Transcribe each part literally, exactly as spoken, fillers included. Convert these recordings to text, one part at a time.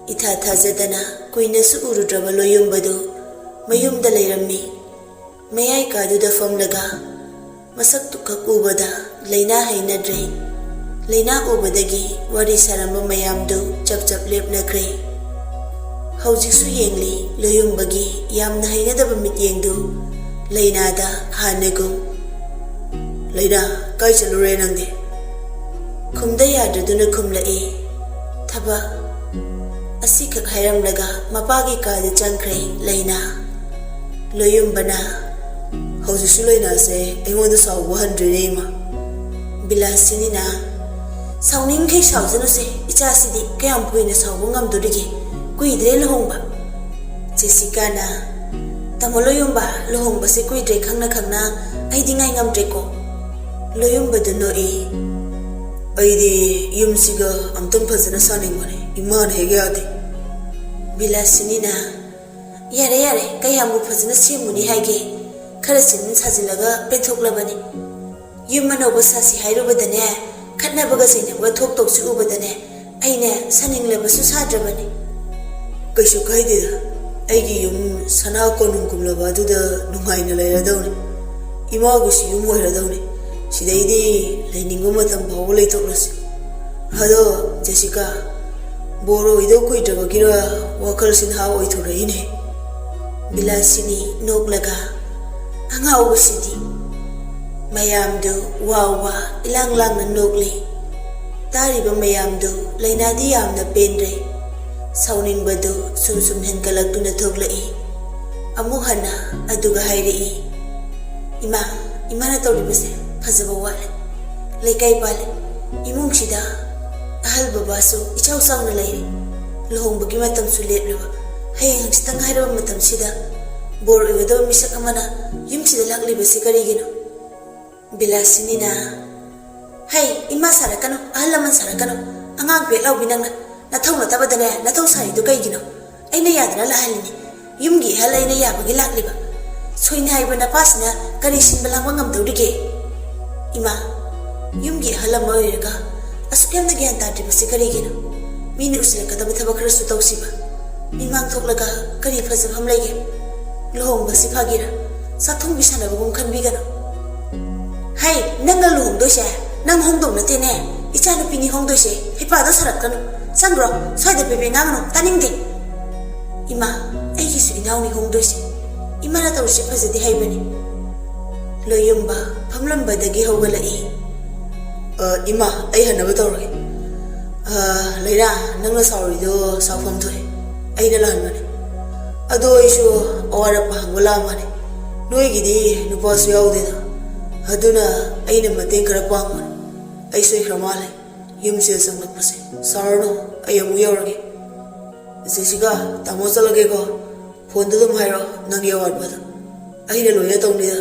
ꯏꯊꯥ ꯊꯥꯖꯗꯅ ꯀꯨꯏꯅꯁꯨ ꯎꯔꯨꯗ꯭ꯔꯕ ꯂꯣꯌꯨꯝꯕꯗꯨ ꯃꯌꯨꯝꯗ ꯂꯩꯔꯝꯃꯤ꯫ ꯃꯌꯥꯏ ꯀꯥꯗꯨꯗ ꯐꯝꯂꯒ ꯃꯁꯛꯇꯨ ꯈꯛ ꯎꯕꯗ ꯂꯩꯅꯥ ꯍꯩꯅꯗ꯭ꯔꯦ꯫ ꯂꯩꯅꯥ ꯎꯕꯗꯒꯤ ꯋꯥꯔꯤ ꯁꯥꯔꯝꯕ ꯃꯌꯥꯝꯗꯨ ꯆꯞ ꯆꯞ ꯂꯦꯞꯅꯈ꯭ꯔꯦ꯫ ꯍꯧꯖꯤꯛꯁꯨ ꯌꯦꯡꯂꯤ ꯂꯣꯌꯨꯝꯕꯒꯤ ꯌꯥꯝꯅ ꯍꯩꯅꯗꯕ ꯃꯤꯠꯌꯦꯡꯗꯨ ꯂꯩꯅꯥꯗ ꯍꯥꯟꯅꯒꯨꯝ꯫ "ꯂꯩꯅꯥ, ꯀꯥꯏ ꯆꯠꯂꯨꯔꯦ ꯅꯪꯗꯤ?" ꯈꯨꯝꯗ ꯌꯥꯗ꯭ꯔꯗꯨꯅ ꯈꯨꯝꯂꯛꯏ꯫ "ꯊꯕꯛ꯫" ꯑꯁꯤꯈꯛ ꯍꯥꯏꯔꯝꯂꯒ ꯃꯄꯥꯒꯤ ꯀꯥꯗ ꯆꯪꯈ꯭ꯔꯦ ꯂꯩꯅꯥ꯫ ꯂꯣꯌꯨꯝꯕꯅ, "ꯍꯧꯖꯤꯛꯁꯨ ꯂꯩꯅꯥꯁꯦ ꯑꯩꯉꯣꯟꯗ ꯁꯥꯎꯕ ꯍꯟꯗ꯭ꯔꯤꯅꯦ, ꯏꯃꯥ꯫" ꯕꯤꯂꯥꯁꯤꯅꯤꯅ, "ꯁꯥꯎꯅꯤꯡꯈꯩ ꯁꯥꯎꯖꯅꯨꯁꯦ, ꯏꯆꯥꯁꯤꯗꯤ ꯀꯌꯥꯝ ꯀꯨꯏꯅ ꯁꯥꯎꯕ ꯉꯝꯗꯣꯔꯤꯒꯦ? ꯀꯨꯏꯗ꯭ꯔꯦ ꯂꯨꯍꯣꯡꯕ꯫" ꯖꯦꯁꯤꯀꯥꯅ, "ꯇꯥꯃꯣ ꯂꯣꯌꯨꯝꯕ, ꯂꯨꯍꯣꯡꯕꯁꯦ ꯀꯨꯏꯗ꯭ꯔꯦ ꯈꯪꯅ ꯈꯪꯅ ꯑꯩꯗꯤ ꯉꯥꯏ ꯉꯝꯗ꯭ꯔꯦꯀꯣ꯫" ꯂꯣꯌꯨꯝꯕꯗꯨ ꯅꯣꯛꯏ꯫ "ꯑꯩꯗꯤ ꯌꯨꯝꯁꯤꯒ ꯑꯝꯇꯪ ꯐꯖꯅ ꯁꯥꯅꯤꯡꯕꯅꯦ, ꯏꯃꯥꯅ ꯍꯦꯛ ꯌꯥꯗꯦ꯫" ꯕꯤꯂꯥꯁꯤꯅꯤꯅ, "ꯌꯥꯔꯦ, ꯌꯥꯔꯦ, ꯀꯌꯥꯝꯕꯨ ꯐꯖꯅ ꯁꯦꯝꯃꯨꯅꯤ ꯍꯥꯏꯒꯦ? ꯈꯔ ꯁꯦꯝꯖꯤꯟ ꯁꯥꯖꯤꯜꯂꯒ ꯄꯦꯟꯊꯣꯛꯂꯕꯅꯤ꯫ ꯌꯨꯝ ꯑꯅꯧꯕ ꯁꯥꯁꯤ ꯍꯥꯏꯔꯨꯕꯗꯅꯦ, ꯈꯠꯅꯕꯒ ꯆꯩꯅꯕꯒ ꯊꯣꯛꯇꯧꯁꯤ ꯎꯕꯗꯅꯦ, ꯑꯩꯅꯦ ꯁꯥꯅꯤꯡꯂꯕꯁꯨ ꯁꯥꯗ꯭ꯔꯕꯅꯤ꯫" "ꯀꯩꯁꯨ ꯀꯥꯏꯗꯦꯗ, ꯑꯩꯒꯤ ꯌꯨꯝ ꯁꯅꯥ ꯀꯣꯅꯨꯡꯒꯨꯝꯂꯕ ꯑꯗꯨꯗ ꯅꯨꯡꯉꯥꯏꯅ ꯂꯩꯔꯗꯧꯅꯤ꯫ ꯏꯃꯥꯒꯤꯁꯨ ꯌꯨꯝ ꯑꯣꯏꯔꯗꯧꯅꯤ꯫ ꯁꯤꯗꯩꯗꯤ ꯂꯩꯅꯤꯡꯕ ꯃꯇꯝ ꯐꯥꯎꯕ ꯂꯩꯊꯣꯛꯂꯁꯤ꯫ ꯑꯗꯣ ꯖꯦꯁꯤꯀꯥ, ꯕꯣꯔ ꯑꯣꯏꯗꯧ ꯀꯨꯏꯗ꯭ꯔꯕꯒꯤꯔ ꯋꯥꯈꯜꯁꯤ ꯅꯍꯥ ꯑꯣꯏꯊꯣꯔꯛꯏꯅꯦ꯫" ꯕꯤꯂꯥꯁꯤꯅꯤ ꯅꯣꯛꯂꯒ, "ꯑꯉꯥꯎꯕꯁꯤꯗꯤ꯫" ꯃꯌꯥꯝꯗꯨ ꯋꯥ ꯋꯥ ꯏꯂꯥꯡ ꯂꯥꯡꯅ ꯅꯣꯛꯂꯤ꯫ ꯇꯥꯔꯤꯕ ꯃꯌꯥꯝꯗꯨ ꯂꯩꯅꯥꯗꯤ ꯌꯥꯝꯅ ꯄꯦꯟꯗ꯭ꯔꯦ꯫ ꯁꯥꯎꯅꯤꯡꯕꯗꯨ ꯁꯨꯝ ꯁꯨꯝ ꯍꯦꯟꯒꯠꯂꯛꯇꯨꯅ ꯊꯣꯛꯂꯛꯏ꯫ ꯑꯃꯨꯛ ꯍꯟꯅ ꯑꯗꯨꯒ ꯍꯥꯏꯔꯛꯏ, "ꯏꯃꯥ, ꯏꯃꯥꯅ ꯇꯧꯔꯤꯕꯁꯦ ꯐꯖꯕ ꯋꯥꯠꯂꯦ꯫ ꯂꯩꯀꯥꯏ ꯄꯥꯜꯂꯦ꯫ ꯏꯃꯨꯡꯁꯤꯗ ꯑꯍꯜ ꯕꯕꯥꯁꯨ ꯏꯆꯥꯎ ꯆꯥꯎꯅ ꯂꯩꯔꯦ꯫ ꯂꯨꯍꯣꯡꯕꯒꯤ ꯃꯇꯝꯁꯨ ꯂꯦꯞꯂꯕ꯫ ꯍꯌꯦꯡ ꯍꯪꯆꯤꯠꯇ ꯉꯥꯏꯔꯕ ꯃꯇꯝꯁꯤꯗ ꯕꯣꯔ ꯑꯣꯏꯒꯗꯕ ꯃꯤꯁꯛ ꯑꯃꯅ ꯌꯨꯝꯁꯤꯗ ꯂꯥꯛꯂꯤꯕꯁꯤ ꯀꯔꯤꯒꯤꯅꯣ?" ꯕꯤꯂꯥꯁꯤꯅꯤꯅ, "ꯍꯩ, ꯏꯃꯥ ꯁꯥꯔꯛꯀꯅꯨ, ꯑꯍꯜ ꯂꯃꯟ ꯁꯥꯔꯛꯀꯅꯨ꯫ ꯑꯉꯥꯡ ꯄꯦꯠ ꯂꯥꯎꯕꯤ ꯅꯪꯅ ꯅꯊꯧ ꯅꯠꯇꯕꯗꯅꯦ ꯅꯊꯧ ꯁꯥꯔꯤꯗꯨ ꯀꯩꯒꯤꯅꯣ? ꯑꯩꯅ ꯌꯥꯗꯅ ꯂꯥꯛꯍꯜꯂꯤꯅꯤ꯫ ꯌꯨꯝꯒꯤ ꯑꯍꯜ ꯑꯩꯅ ꯌꯥꯕꯒꯤ ꯂꯥꯛꯂꯤꯕ꯫ ꯁꯣꯏꯅ ꯍꯥꯏꯕ ꯅꯄꯥꯁꯤꯅ ꯀꯔꯤ ꯁꯤꯟꯕ ꯂꯥꯡꯕ ꯉꯝꯗꯧꯔꯤꯒꯦ? ꯏꯃꯥ, ꯌꯨꯝꯒꯤ ꯑꯍꯜ ꯑꯃ ꯑꯣꯏꯔꯒ ꯑꯁꯨꯛ ꯌꯥꯝꯅ ꯒ꯭ꯌꯥꯟ ꯇꯥꯗ꯭ꯔꯤꯕꯁꯤ ꯀꯔꯤꯒꯤꯅꯣ? ꯃꯤꯅ ꯎꯁꯤꯜꯂꯛꯀꯗꯕ ꯊꯕꯛ ꯈꯔꯁꯨ ꯇꯧꯁꯤꯕ꯫ ꯃꯤꯃꯥꯡ ꯊꯣꯛꯂꯒ ꯀꯔꯤ ꯐꯖꯐꯝ ꯂꯩꯒꯦ? ꯂꯨꯍꯣꯡꯕꯁꯤ ꯐꯒꯤꯔꯥ? ꯆꯥꯛꯊꯣꯡꯕꯤ ꯁꯥꯟꯅꯕꯒꯨꯝ ꯈꯟꯕꯤꯒꯅꯨ꯫ ꯍꯩ, ꯅꯪꯅ ꯂꯨꯍꯣꯡꯗꯣꯏꯁꯦ? ꯅꯪ ꯍꯣꯡꯗꯧ ꯅꯠꯇꯦꯅꯦ꯫ ꯏꯆꯥꯅꯨꯄꯤꯅꯤ ꯍꯣꯡꯗꯣꯏꯁꯦ꯫ ꯍꯩꯄꯥꯗꯣ ꯁꯥꯔꯛꯀꯅꯨ꯫ ꯆꯪꯈ꯭ꯔꯣ꯫ ꯁ꯭ꯋꯥꯏꯗ ꯄꯦꯄꯦ ꯉꯥꯡꯒꯅꯨ꯫ ꯇꯥꯅꯤꯡꯗꯦ꯫ ꯏꯃꯥ, ꯑꯩꯒꯤꯁꯨ ꯏꯅꯥꯎꯅꯤ ꯍꯣꯡꯗꯣꯏꯁꯦ꯫ ꯏꯃꯥꯅ ꯇꯧꯔꯤꯁꯦ ꯐꯖꯗꯦ ꯍꯥꯏꯕꯅꯤ꯫ ꯂꯣꯌꯨꯝꯕ ꯐꯝꯂꯝꯕꯗꯒꯤ ꯍꯧꯒꯠꯂꯛꯏ꯫ "ꯑ, ꯏꯃꯥ, ꯑꯩ ꯍꯟꯅꯕ ꯇꯧꯔꯒꯦ꯫ ꯑ, ꯂꯩꯅꯥ, ꯅꯪꯅ ꯁꯥꯎꯔꯤꯗꯣ ꯁꯥꯎꯐꯝ ꯊꯣꯛꯑꯦ꯫ ꯑꯩꯅ ꯂꯥꯟꯕꯅꯦ꯫ ꯑꯗꯣ ꯑꯩꯁꯨ ꯑꯋꯥꯠ ꯑꯄꯥ ꯍꯪꯕ ꯂꯥꯛꯑꯝꯕꯅꯦ꯫ ꯅꯣꯏꯒꯤꯗꯤ ꯅꯨꯄꯥꯁꯨ ꯌꯥꯎꯗꯦꯗ꯫ ꯑꯗꯨꯅ ꯑꯩꯅ ꯃꯇꯦꯡ ꯈꯔ ꯄꯥꯡꯕꯅꯦ꯫ ꯑꯩ ꯁꯣꯏꯈ꯭ꯔ ꯃꯥꯜꯂꯦ꯫ ꯌꯨꯝꯁꯤꯗ ꯆꯪꯂꯛꯄꯁꯦ꯫ ꯁꯥꯎꯔꯅꯨ, ꯑꯩ ꯑꯃꯨꯛ ꯌꯧꯔꯒꯦ꯫ ꯖꯦꯁꯤꯀꯥ, ꯇꯥꯃꯣ ꯆꯠꯂꯒꯦꯀꯣ꯫ ꯐꯣꯟꯗ ꯑꯗꯨꯝ ꯍꯥꯏꯔꯣ, ꯅꯪꯒꯤ ꯑꯋꯥꯠꯄꯗꯣ꯫ ꯑꯩꯅ ꯂꯣꯏꯅ ꯇꯧꯅꯤꯗ꯫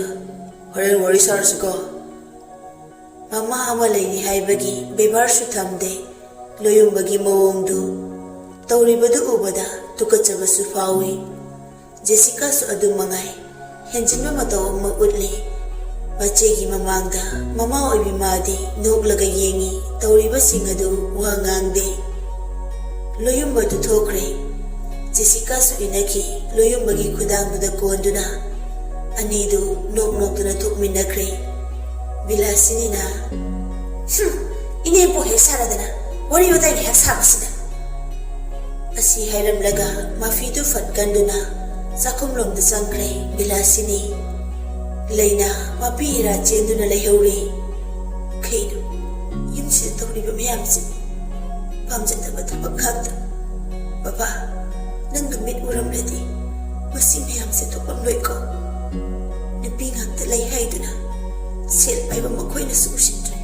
ꯍꯣꯔꯦꯟ ꯋꯥꯔꯤ ꯁꯥꯔꯁꯤꯀꯣ꯫" ꯃꯃꯥ ꯑꯃ ꯂꯩꯔꯤ ꯍꯥꯏꯕꯒꯤ ꯕꯦꯕꯥꯔꯁꯨ ꯊꯝꯗꯦ꯫ ꯂꯣꯌꯨꯝꯕꯒꯤ ꯃꯑꯣꯡꯗꯨ, ꯇꯧꯔꯤꯕꯗꯨ ꯎꯕꯗ ꯇꯨꯀꯠꯆꯕꯁꯨ ꯐꯥꯎꯏ꯫ ꯖꯦꯁꯤꯀꯥꯁꯨ ꯑꯗꯨ ꯃꯉꯥꯏ꯫ ꯍꯦꯟꯖꯤꯟꯕ ꯃꯇꯧ ꯑꯃ ꯎꯠꯂꯤ꯫ ꯃꯆꯦꯒꯤ ꯃꯃꯥꯡꯗ ꯃꯃꯥ ꯑꯣꯏꯕꯤ ꯃꯥꯗꯤ ꯅꯣꯛꯂꯒ ꯌꯦꯡꯉꯤ꯫ ꯇꯧꯔꯤꯕꯁꯤꯡ ꯑꯗꯨ ꯋꯥ ꯉꯥꯡꯗꯦ꯫ ꯂꯣꯌꯨꯝꯕꯗꯨ ꯊꯣꯛꯈ꯭ꯔꯦ꯫ ꯖꯦꯁꯤꯀꯥꯁꯨ ꯏꯟꯅꯈꯤ꯫ ꯂꯣꯌꯨꯝꯕꯒꯤ ꯈꯨꯗꯥꯡꯗꯨꯗ ꯀꯣꯟꯗꯨꯅ ꯑꯅꯤꯗꯨ ꯅꯣꯛ ꯅꯣꯛꯇꯨꯅ ꯊꯣꯛꯃꯤꯟꯅꯈ꯭ꯔꯦ꯫ ꯕꯤꯂꯥꯁꯤꯅꯤꯅ, "ꯍꯨꯝ, ꯏꯅꯦꯕꯨ ꯍꯦꯛ ꯁꯥꯔꯗꯅ ꯋꯥꯔꯤ ꯋꯥꯇꯥꯏ ꯉꯥꯏꯍꯥꯛ ꯁꯥꯕꯁꯤꯗ" ꯑꯁꯤ ꯍꯥꯏꯔꯝꯂꯒ ꯃꯐꯤꯗꯨ ꯐꯠ ꯀꯟꯗꯨꯅ ꯆꯥꯛꯈꯨꯝꯂꯣꯝꯗ ꯆꯪꯈ꯭ꯔꯦ ꯕꯤꯂꯥꯁꯤꯅꯤ꯫ ꯂꯩꯅꯥ ꯃꯄꯤ ꯏꯔꯥ ꯆꯦꯟꯗꯨꯅ ꯂꯩꯍꯧꯔꯦ꯫ ꯀꯩꯅꯣ ꯌꯨꯝꯁꯤꯗ ꯇꯧꯔꯤꯕ ꯃꯌꯥꯝꯁꯤꯕꯨ? ꯄꯥꯝꯖꯗꯕ ꯊꯕꯛ ꯉꯥꯛꯇ꯫ ꯕꯕꯥ, ꯅꯪꯒ ꯃꯤꯠ ꯎꯔꯝꯂꯗꯤ ꯃꯁꯤ ꯃꯌꯥꯝꯁꯦ ꯊꯣꯛꯂꯝꯂꯣꯏꯀꯣ꯫ ꯅꯨꯄꯤ ꯉꯥꯛꯇ ꯂꯩ ꯍꯥꯏꯗꯨꯅ ꯁꯦꯜ ꯄꯥꯏꯕ ꯃꯈꯣꯏꯅꯁꯨ ꯎꯁꯤꯠꯇ꯭ꯔꯦ꯫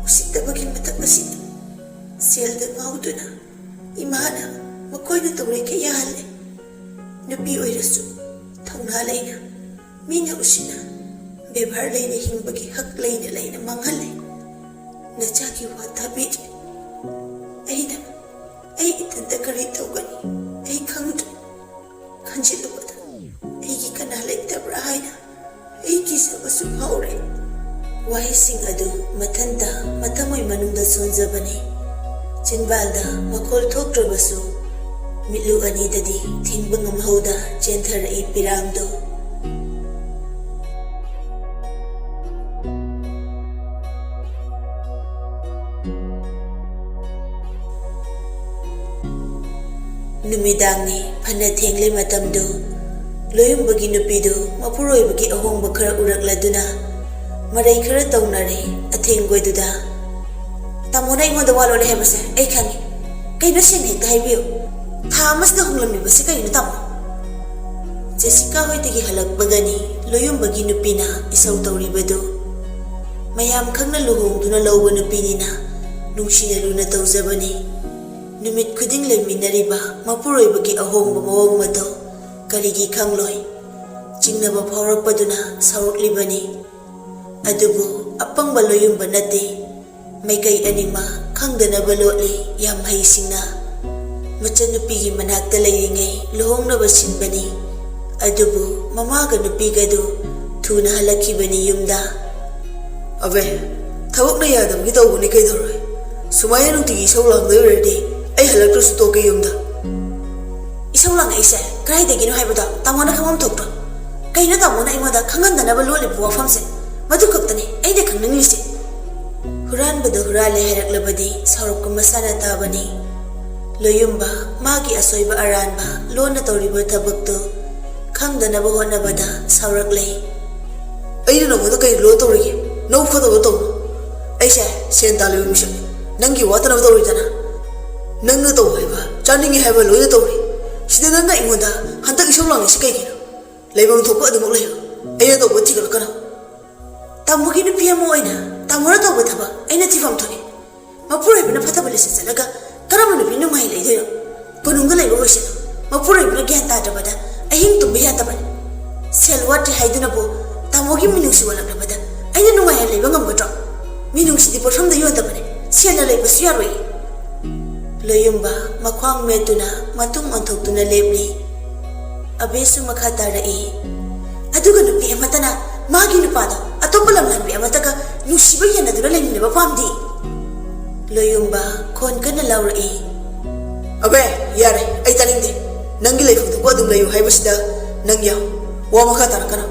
ꯎꯁꯤꯠꯇꯕꯒꯤ ꯃꯊꯛ ꯑꯁꯤꯗ ꯁꯦꯜꯗ ꯉꯥꯎꯗꯨꯅ ꯏꯃꯥꯅ ꯃꯈꯣꯏꯅ ꯇꯧꯔꯤꯈꯩ ꯌꯥꯍꯜꯂꯦ꯫ ꯅꯨꯄꯤ ꯑꯣꯏꯔꯁꯨ ꯊꯧꯅꯥ ꯂꯩꯅ, ꯃꯤꯅ ꯎꯁꯤꯠꯅ, ꯕꯦꯕꯥꯔ ꯂꯩꯅ ꯍꯤꯡꯕꯒꯤ ꯍꯛ ꯂꯩꯅ ꯂꯩꯅ ꯃꯥꯡꯍꯜꯂꯦ꯫ ꯅꯆꯥꯒꯤ ꯋꯥ ꯇꯥꯕꯤꯗ꯭ꯔꯦ꯫ ꯑꯩꯅ, ꯑꯩ ꯏꯊꯟꯇ ꯀꯔꯤ ꯇꯧꯒꯅꯤ? ꯑꯩ ꯈꯪꯗ꯭ꯔꯦ꯫ ꯈꯟꯖꯤꯜꯂꯨꯕꯗ ꯑꯩꯒꯤ ꯀꯅꯥ ꯂꯩꯇꯕ꯭ꯔꯥ ꯍꯥꯏꯅ ꯑꯩ ꯀꯤꯖꯕꯁꯨ ꯐꯥꯎꯔꯦ꯫ ꯋꯥꯍꯩꯁꯤꯡ ꯑꯗꯨ ꯃꯊꯟꯇ ꯃꯊꯃꯣꯏ ꯃꯅꯨꯡꯗ ꯁꯣꯟꯖꯕꯅꯤ꯫ ꯆꯤꯟꯕꯥꯜꯗ ꯃꯈꯣꯜ ꯊꯣꯛꯇ꯭ꯔꯕꯁꯨ, ꯃꯤꯠꯂꯨ ꯑꯅꯤꯗꯗꯤ ꯊꯤꯡꯕ ꯉꯝꯍꯧꯗ ꯆꯦꯟꯊꯔꯛꯏ ꯄꯤꯔꯥꯡꯗꯨ꯫ ꯅꯨꯃꯤꯗꯥꯡꯅꯤ, ꯐꯅ ꯊꯦꯡꯂꯦ ꯃꯇꯝꯗꯨ꯫ ꯂꯣꯌꯨꯝꯕꯒꯤ ꯅꯨꯄꯤꯗꯨ ꯃꯄꯨꯔꯣꯏꯕꯒꯤ ꯑꯍꯣꯡꯕ ꯈꯔ ꯎꯔꯛꯂꯗꯨꯅ ꯃꯔꯩ ꯈꯔ ꯇꯧꯅꯔꯦ ꯑꯊꯦꯡꯕꯗꯨꯗ꯫ "ꯇꯥꯃꯣꯅ ꯑꯩꯉꯣꯟꯗ ꯋꯥ ꯂꯣꯠꯂꯦ ꯍꯥꯏꯕꯁꯦ ꯑꯩ ꯈꯪꯉꯤ꯫ ꯀꯩꯅꯣ, ꯁꯦꯡꯅ ꯍꯦꯛꯇ ꯍꯥꯏꯕꯤꯌꯨ꯫ ꯊꯥ ꯑꯃꯁꯤꯗ ꯍꯣꯡꯂꯝꯂꯤꯕꯁꯤ ꯀꯩꯅꯣ, ꯇꯥꯃꯣ?" ꯖꯦꯁꯤꯀꯥ ꯍꯣꯏꯗꯒꯤ ꯍꯜꯂꯛꯄꯒꯅꯤ ꯂꯣꯌꯨꯝꯕꯒꯤ ꯅꯨꯄꯤꯅ ꯏꯁꯧ ꯇꯧꯔꯤꯕꯗꯨ꯫ ꯃꯌꯥꯝ ꯈꯪꯅ ꯂꯨꯍꯣꯡꯗꯨꯅ ꯂꯧꯕ ꯅꯨꯄꯤꯅꯤꯅ ꯅꯨꯡꯁꯤꯅ ꯂꯨꯅ ꯇꯧꯖꯕꯅꯤ꯫ ꯅꯨꯃꯤꯠ ꯈꯨꯗꯤꯡ ꯂꯩꯃꯤꯟꯅꯔꯤꯕ ꯃꯄꯨꯔꯣꯏꯕꯒꯤ ꯑꯍꯣꯡꯕ ꯃꯑꯣꯡ ꯃꯇꯧ ꯀꯔꯤꯒꯤ ꯈꯪꯂꯣꯏ? ꯆꯤꯡꯅꯕ ꯐꯥꯎꯔꯛꯄꯗꯨꯅ ꯁꯥꯎꯔꯛꯂꯤꯕꯅꯤ꯫ ꯑꯗꯨꯕꯨ ꯑꯄꯪꯕ ꯂꯣꯌꯨꯝꯕ ꯅꯠꯇꯦ꯫ ꯃꯥꯏꯀꯩ ꯑꯅꯤꯃꯛ ꯈꯪꯗꯅꯕ ꯂꯣꯠꯂꯤ ꯌꯥꯝ ꯍꯩꯁꯤꯡꯅ꯫ ꯃꯆꯟꯅꯨꯄꯤꯒꯤ ꯃꯅꯥꯛꯇ ꯂꯩꯔꯤꯉꯩ ꯂꯨꯍꯣꯡꯅꯕ ꯁꯤꯟꯕꯅꯤ꯫ ꯑꯗꯨꯕꯨ ꯃꯃꯥꯒ ꯅꯨꯄꯤꯒꯗꯨ ꯊꯨꯅ ꯍꯜꯂꯛꯈꯤꯕꯅꯤ ꯌꯨꯝꯗ꯫ "ꯑꯕꯦ, ꯊꯕꯛꯅ ꯌꯥꯗꯕꯒꯤ ꯇꯧꯕꯅꯤ, ꯀꯩꯗꯧꯔꯦ? ꯁꯨꯃꯥꯏꯅ ꯅꯨꯡꯇꯤꯒꯤ ꯏꯁꯧ ꯂꯥꯡꯗꯣꯏ ꯑꯣꯏꯔꯗꯤ ꯑꯩ ꯍꯜꯂꯛꯇ꯭ꯔꯁꯨ ꯇꯣꯛꯀꯦ ꯌꯨꯝꯗ꯫" "ꯏꯁꯧ ꯂꯥꯡꯉꯛꯏꯁꯦ ꯀꯗꯥꯏꯗꯒꯤꯅꯣ ꯍꯥꯏꯕꯗꯣ ꯇꯥꯃꯣꯅ ꯈꯪꯐꯝ ꯊꯣꯛꯇ꯭ꯔꯣ? ꯀꯩꯅꯣ ꯇꯥꯃꯣꯅ ꯑꯩꯉꯣꯟꯗ ꯈꯪꯍꯟꯗꯅꯕ ꯂꯣꯠꯂꯤꯕ ꯋꯥꯐꯝꯁꯦ? ꯃꯗꯨ ꯈꯛꯇꯅꯤ ꯑꯩꯅ ꯈꯪꯅꯤꯡꯂꯤꯁꯦ꯫" ꯍꯨꯔꯥꯟꯕꯗ ꯍꯨꯔꯥꯜꯂꯦ ꯍꯥꯏꯔꯛꯂꯕꯗꯤ ꯁꯥꯎꯔꯛꯄ ꯃꯁꯥꯅ ꯇꯥꯕꯅꯤ꯫ ꯂꯣꯌꯨꯝꯕ ꯃꯥꯒꯤ ꯑꯁꯣꯏꯕ ꯑꯔꯥꯟꯕ ꯂꯣꯟꯅ ꯇꯧꯔꯤꯕ ꯊꯕꯛꯇꯨ ꯈꯪꯗꯅꯕ ꯍꯣꯠꯅꯕꯗ ꯁꯥꯎꯔꯛꯂꯦ꯫ "ꯑꯩꯅ ꯅꯉꯣꯟꯗ ꯀꯔꯤ ꯂꯣꯟ ꯇꯧꯔꯤꯒꯦ? ꯅꯧ ꯐꯗꯕ ꯇꯧꯅꯨ꯫ ꯑꯩꯁꯦ ꯁꯦꯟ ꯇꯥꯜꯂꯤꯕ ꯃꯤꯁꯛꯅꯤ꯫ ꯅꯪꯒꯤ ꯋꯥꯠꯇꯅꯕ ꯇꯧꯔꯤꯗꯅ꯫ ꯅꯪꯅ ꯇꯧ ꯍꯥꯏꯕ, ꯆꯥꯅꯤꯡꯉꯤ ꯍꯥꯏꯕ ꯂꯣꯏꯅ ꯇꯧꯔꯤ꯫ ꯁꯤꯗ ꯅꯪꯅ ꯑꯩꯉꯣꯟꯗ ꯍꯟꯗꯛ ꯏꯁꯧ ꯂꯥꯡꯉꯤꯁꯤ ꯀꯩꯒꯤꯅꯣ? ꯂꯩꯐꯝ ꯊꯣꯛꯄ ꯑꯗꯨꯃꯛ ꯂꯩꯌꯨ꯫ ꯑꯩꯅ ꯇꯧꯕ ꯊꯤꯒꯠꯂꯛꯀꯅꯨ꯫" "ꯇꯥꯃꯣꯒꯤ ꯅꯨꯄꯤ ꯑꯃ ꯑꯣꯏꯅ ꯇꯥꯃꯣꯅ ꯇꯧꯕ ꯊꯕꯛ ꯑꯩꯅ ꯊꯤꯐꯝ ꯊꯣꯛꯏ꯫ ꯃꯄꯨꯔꯣꯏꯕꯅ ꯐꯠꯇꯕ ꯂꯤꯆꯠ ꯆꯠꯂꯒ ꯀꯔꯝꯕ ꯅꯨꯄꯤ ꯅꯨꯡꯉꯥꯏ ꯂꯩꯗꯣꯏꯅꯣ? ꯀꯣꯅꯨꯡꯗ ꯂꯩꯕ ꯑꯣꯏꯁꯅꯨ, ꯃꯄꯨꯔꯣꯏꯕꯅ ꯒ꯭ꯌꯥꯟ ꯇꯥꯗ꯭ꯔꯕꯗ ꯑꯍꯤꯡ ꯇꯨꯝꯕ ꯌꯥꯗꯕꯅꯤ꯫ ꯁꯦꯜ ꯋꯥꯠꯇ꯭ꯔꯦ ꯍꯥꯏꯗꯨꯅꯕꯨ ꯇꯥꯃꯣꯒꯤ ꯃꯤꯅꯨꯡꯁꯤ ꯋꯥꯠꯂꯛꯂꯕꯗ ꯑꯩꯅ ꯅꯨꯡꯉꯥꯏꯅ ꯂꯩꯕ ꯉꯝꯒꯗ꯭ꯔꯣ? ꯃꯤꯅꯨꯡꯁꯤꯗꯤ ꯄꯣꯠꯐꯝꯗ ꯌꯣꯟꯗꯕꯅꯤ, ꯁꯦꯜꯅ ꯂꯩꯕꯁꯨ ꯌꯥꯔꯣꯏ꯫" ꯂꯣꯌꯨꯝꯕ ꯃꯈ꯭ꯋꯥꯡ ꯃꯦꯠꯇꯨꯅ ꯃꯇꯨꯡ ꯑꯣꯟꯊꯣꯛꯇꯨꯅ ꯂꯦꯞꯂꯤ꯫ ꯑꯕꯦꯁꯨ ꯃꯈꯥ ꯇꯥꯔꯛꯏ, "ꯑꯗꯨꯒ ꯅꯨꯄꯤ ꯑꯃꯠꯇꯅ ꯃꯥꯒꯤ ꯅꯨꯄꯥꯗꯣ ꯑꯇꯣꯞꯄ ꯂꯝꯂꯥꯟꯕꯤ ꯑꯃꯠꯇꯒ ꯅꯨꯡꯁꯤꯕ ꯌꯦꯟꯅꯗꯨꯅ ꯂꯩꯃꯤꯟꯅꯕ ꯄꯥꯝꯗꯦ꯫" ꯂꯣꯌꯨꯝꯕ ꯈꯣꯟ ꯀꯟꯅ ꯂꯥꯎꯔꯛꯏ꯫ "ꯑꯕꯦ, ꯌꯥꯔꯦ, ꯑꯩ ꯇꯥꯅꯤꯡꯗꯦ꯫ ꯅꯪꯒꯤ ꯂꯩꯐꯝ ꯊꯣꯛꯄ ꯑꯗꯨꯝ ꯂꯩꯌꯨ ꯍꯥꯏꯕꯁꯤꯗ ꯅꯪ ꯌꯥꯎ꯫ ꯋꯥ ꯃꯈꯥ ꯇꯥꯔꯛꯀꯅꯨ꯫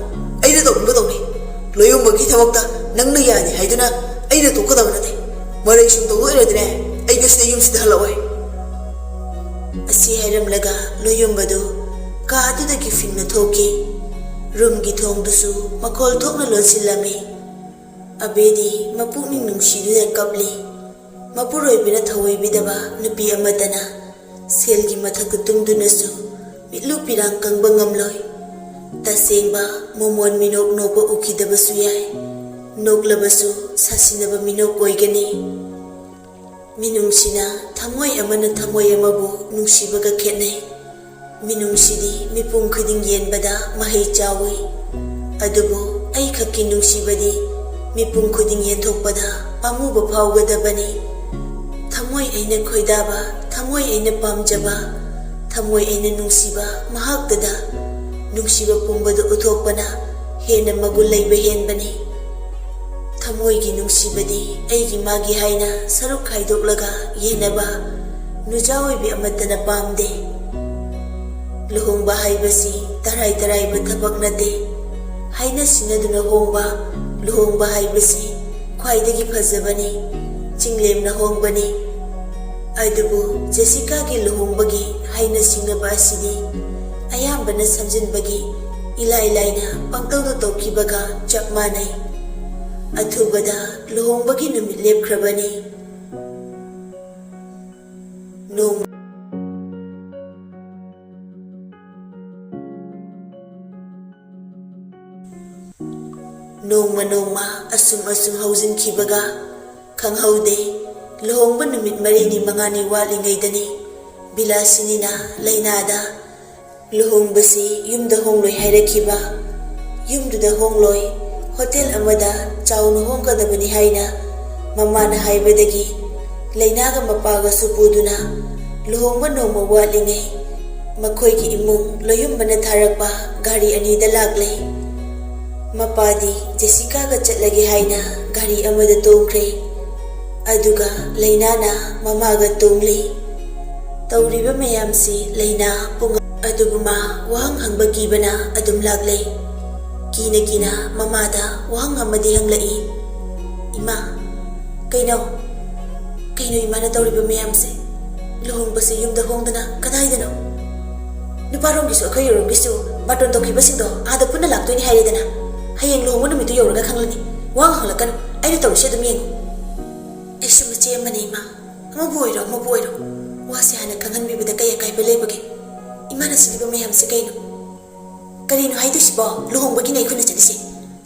ꯑꯩꯅ ꯇꯧꯅꯤꯡꯕ ꯇꯧꯅꯤ꯫ ꯂꯣꯌꯨꯝꯕꯒꯤ ꯊꯕꯛꯇ ꯅꯪꯅ ꯌꯥꯗꯦ ꯍꯥꯏꯗꯨꯅ ꯑꯩꯅ ꯇꯣꯛꯀꯗꯕ ꯅꯠꯇꯦ꯫ ꯃꯔꯩ ꯁꯨꯝ ꯇꯧꯗꯣꯏ ꯑꯣꯏꯔꯗꯤꯅꯦ, ꯑꯩ ꯉꯁꯤꯗꯤ ꯌꯨꯝꯁꯤꯗ ꯍꯜꯂꯛꯑꯣꯏ꯫" ꯑꯁꯤ ꯍꯥꯏꯔꯝꯂꯒ ꯂꯣꯌꯨꯝꯕꯗꯨ ꯀꯥ ꯑꯗꯨꯗꯒꯤ ꯐꯤꯡꯅ ꯊꯣꯛꯈꯤ꯫ ꯔꯨꯝꯒꯤ ꯊꯣꯡꯗꯨꯁꯨ ꯃꯈꯣꯜ ꯊꯣꯛꯅ ꯂꯣꯟꯁꯤꯜꯂꯝꯃꯤ꯫ ꯑꯕꯦꯗꯤ ꯃꯄꯨꯛꯅꯤꯡ ꯅꯨꯡꯁꯤꯗꯨꯅ ꯀꯞꯂꯤ꯫ ꯃꯄꯨꯔꯣꯏꯕꯅ ꯊꯑꯣꯏꯕꯤꯗꯕ ꯅꯨꯄꯤ ꯑꯃꯠꯇꯅ ꯁꯦꯜꯒꯤ ꯃꯊꯛꯇ ꯇꯨꯝꯗꯨꯅꯁꯨ ꯃꯤꯠꯂꯨ ꯄꯤꯔꯥꯡ ꯀꯪꯕ ꯉꯝꯂꯣꯏ꯫ ꯇꯁꯦꯡꯕ ꯃꯣꯃꯣꯟ ꯃꯤꯅꯣꯛ ꯅꯣꯛꯄ ꯎꯈꯤꯗꯕꯁꯨ ꯌꯥꯏ꯫ ꯅꯣꯛꯂꯕꯁꯨ ꯁꯥꯁꯤꯟꯅꯕ ꯃꯤꯅꯣꯛ ꯑꯣꯏꯒꯅꯤ꯫ ꯃꯤꯅꯨꯡꯁꯤꯅ ꯊꯃꯣꯏ ꯑꯃꯅ ꯊꯃꯣꯏ ꯑꯃꯕꯨ ꯅꯨꯡꯁꯤꯕꯒ ꯈꯦꯠꯅꯩ꯫ ꯃꯤꯅꯨꯡꯁꯤꯗꯤ ꯃꯤꯄꯨꯝ ꯈꯨꯗꯤꯡ ꯌꯦꯟꯕꯗ ꯃꯍꯩ ꯆꯥꯎꯏ꯫ ꯑꯗꯨꯕꯨ ꯑꯩꯈꯛꯀꯤ ꯅꯨꯡꯁꯤꯕꯗꯤ ꯃꯤꯄꯨꯝ ꯈꯨꯗꯤꯡ ꯌꯦꯟꯊꯣꯛꯄꯗ ꯄꯥꯝꯃꯨꯕ ꯐꯥꯎꯒꯗꯕꯅꯤ꯫ ꯊꯃꯣꯏ ꯑꯩꯅ ꯈꯣꯏꯗꯥꯕ, ꯊꯃꯣꯏ ꯑꯩꯅ ꯄꯥꯝꯖꯕ, ꯊꯃꯣꯏ ꯑꯩꯅ ꯅꯨꯡꯁꯤꯕ ꯃꯍꯥꯛꯇꯗ ꯅꯨꯡꯁꯤꯕ ꯄꯨꯝꯕꯗꯨ ꯎꯠꯊꯣꯛꯄꯅ ꯍꯦꯟꯅ ꯃꯒꯨꯟ ꯂꯩꯕ ꯍꯦꯟꯕꯅꯤ꯫ ꯊꯃꯣꯏꯒꯤ ꯅꯨꯡꯁꯤꯕꯗꯤ ꯑꯩꯒꯤ ꯃꯥꯒꯤ ꯍꯥꯏꯅ ꯁꯔꯨꯛ ꯈꯥꯏꯗꯣꯛꯂꯒ ꯌꯦꯟꯅꯕ ꯅꯨꯖꯥ ꯑꯣꯏꯕꯤ ꯑꯃꯠꯇꯅ ꯄꯥꯝꯗꯦ꯫ ꯂꯨꯍꯣꯡꯕ ꯍꯥꯏꯕꯁꯤ ꯇꯔꯥꯏ ꯇꯔꯥꯏꯕ ꯊꯕꯛ ꯅꯠꯇꯦ꯫ ꯍꯥꯏꯅ ꯁꯤꯡꯅꯗꯨꯅ ꯍꯣꯡꯕ ꯂꯨꯍꯣꯡꯕ ꯍꯥꯏꯕꯁꯤ ꯈ꯭ꯋꯥꯏꯗꯒꯤ ꯐꯖꯕꯅꯤ꯫ ꯆꯤꯡꯂꯦꯝꯅ ꯍꯣꯡꯕꯅꯤ꯫ ꯑꯗꯨꯕꯨ ꯖꯦꯁꯤꯀꯥꯒꯤ ꯂꯨꯍꯣꯡꯕꯒꯤ ꯍꯥꯏꯅ ꯁꯤꯡꯅꯕ ꯑꯁꯤꯗꯤ ꯑꯌꯥꯝꯕꯅ ꯁꯝꯖꯤꯟꯕꯒꯤ ꯏꯂꯥꯏ ꯂꯥꯏꯅ ꯄꯪꯇꯧꯗ ꯇꯧꯈꯤꯕꯒ ꯆꯞ ꯃꯥꯟꯅꯩ꯫ ꯑꯊꯨꯕꯗ ꯂꯨꯍꯣꯡꯕꯒꯤ ꯅꯨꯃꯤꯠ ꯂꯦꯞꯈ꯭ꯔꯕꯅꯤ꯫ ꯅꯣꯡ-, ꯅꯣꯡꯃ ꯅꯣꯡꯃ ꯑꯁꯨꯝ ꯑꯁꯨꯝ ꯍꯧꯖꯤꯟꯈꯤꯕꯒ ꯈꯪꯍꯧꯗꯦ꯫ ꯂꯨꯍꯣꯡꯕ ꯅꯨꯃꯤꯠ ꯃꯔꯤꯅꯤ ꯃꯉꯥꯅꯤ ꯋꯥꯠꯂꯤꯉꯩꯗꯅꯤ ꯕꯤꯂꯥꯁꯤꯅꯤꯅ ꯂꯩꯅꯥꯗ ꯂꯨꯍꯣꯡꯕꯁꯤ ꯌꯨꯝꯗ ꯍꯣꯡꯂꯣꯏ ꯍꯥꯏꯔꯛꯈꯤꯕ꯫ ꯌꯨꯝꯗꯨꯗ ꯍꯣꯡꯂꯣꯏ, ꯍꯣꯇꯦꯜ ꯑꯃꯗ ꯆꯥꯎꯅ ꯍꯣꯡꯒꯗꯕꯅꯤ ꯍꯥꯏꯅ ꯃꯃꯥꯅ ꯍꯥꯏꯕꯗꯒꯤ ꯂꯩꯅꯥꯒ ꯃꯄꯥꯒꯁꯨ ꯄꯨꯗꯨꯅ ꯂꯨꯍꯣꯡꯕ ꯅꯣꯡꯃ ꯋꯥꯠꯂꯤꯉꯩ ꯃꯈꯣꯏꯒꯤ ꯏꯃꯨꯡ ꯂꯣꯌꯨꯝꯕꯅ ꯊꯥꯔꯛꯄ ꯒꯥꯔꯤ ꯑꯅꯤꯗ ꯂꯥꯛꯂꯦ꯫ ꯃꯄꯥꯗꯤ ꯖꯦꯁꯤꯀꯥꯒ ꯆꯠꯂꯒꯦ ꯍꯥꯏꯅ ꯒꯥꯔꯤ ꯑꯃꯗ ꯇꯣꯡꯈ꯭ꯔꯦ꯫ ꯑꯗꯨꯒ ꯂꯩꯅꯥꯅ ꯃꯃꯥꯒ ꯇꯣꯡꯂꯤ꯫ ꯇꯧꯔꯤꯕ ꯃꯌꯥꯝꯁꯤ ꯂꯩꯅꯥ ꯄꯨꯡ ꯑꯗꯨꯕꯨ ꯃꯥ ꯋꯥꯍꯪ ꯍꯪꯕ ꯀꯤꯕꯅ ꯑꯗꯨꯝ ꯂꯥꯛꯂꯦ꯫ ꯀꯤꯅ ꯀꯤꯅ ꯃꯃꯥꯗ ꯋꯥꯍꯪ ꯑꯃꯗꯤ ꯍꯪꯂꯛꯏ, "ꯏꯃꯥ, ꯀꯩꯅꯣ? ꯀꯩꯅꯣ ꯏꯃꯥꯅ ꯇꯧꯔꯤꯕ ꯃꯌꯥꯝꯁꯦ? ꯂꯨꯍꯣꯡꯕꯁꯦ ꯌꯨꯝꯗ ꯍꯣꯡꯗꯅ ꯀꯗꯥꯏꯗꯅꯣ? ꯅꯨꯄꯥꯔꯣꯝꯒꯤꯁꯨ ꯑꯩꯈꯣꯏ ꯌꯨꯝꯒꯤꯁꯨ ꯕꯥꯔꯇꯣꯟ ꯇꯧꯈꯤꯕꯁꯤꯡꯗꯣ ꯑꯥꯗ ꯄꯨꯟꯅ ꯂꯥꯛꯇꯣꯏꯅꯤ ꯍꯥꯏꯔꯦꯗꯅ꯫ ꯍꯌꯦꯡ ꯂꯨꯍꯣꯡꯕ ꯅꯨꯃꯤꯠꯇꯨ ꯌꯧꯔꯒ ꯈꯪꯂꯅꯤ꯫ ꯋꯥ ꯍꯪꯂꯛꯀꯅꯨ, ꯑꯩꯅ ꯇꯧꯔꯤꯁꯦ ꯑꯗꯨꯝ ꯌꯦꯡꯉꯨ꯫ ꯑꯩꯁꯨ ꯃꯆꯦ ꯑꯃꯅꯤ ꯏꯃꯥ, ꯑꯃꯕꯨ ꯑꯣꯏꯔꯣ ꯑꯃꯕꯨ ꯑꯣꯏꯔꯣ꯫ ꯋꯥꯁꯦ ꯍꯥꯟꯅ ꯈꯪꯍꯟꯕꯤꯕꯗ ꯀꯩ ꯑꯀꯥꯏꯕ ꯂꯩꯕꯒꯦ? ꯏꯃꯥꯅ ꯁꯤꯜꯂꯤꯕ ꯃꯌꯥꯝꯁꯦ ꯀꯩꯅꯣ? ꯀꯔꯤꯅꯣ ꯍꯥꯏꯗꯣꯏꯁꯤꯕꯣ? ꯂꯨꯍꯣꯡꯕꯒꯤꯅꯦ ꯑꯩꯈꯣꯏꯅ ꯆꯠꯂꯤꯁꯦ꯫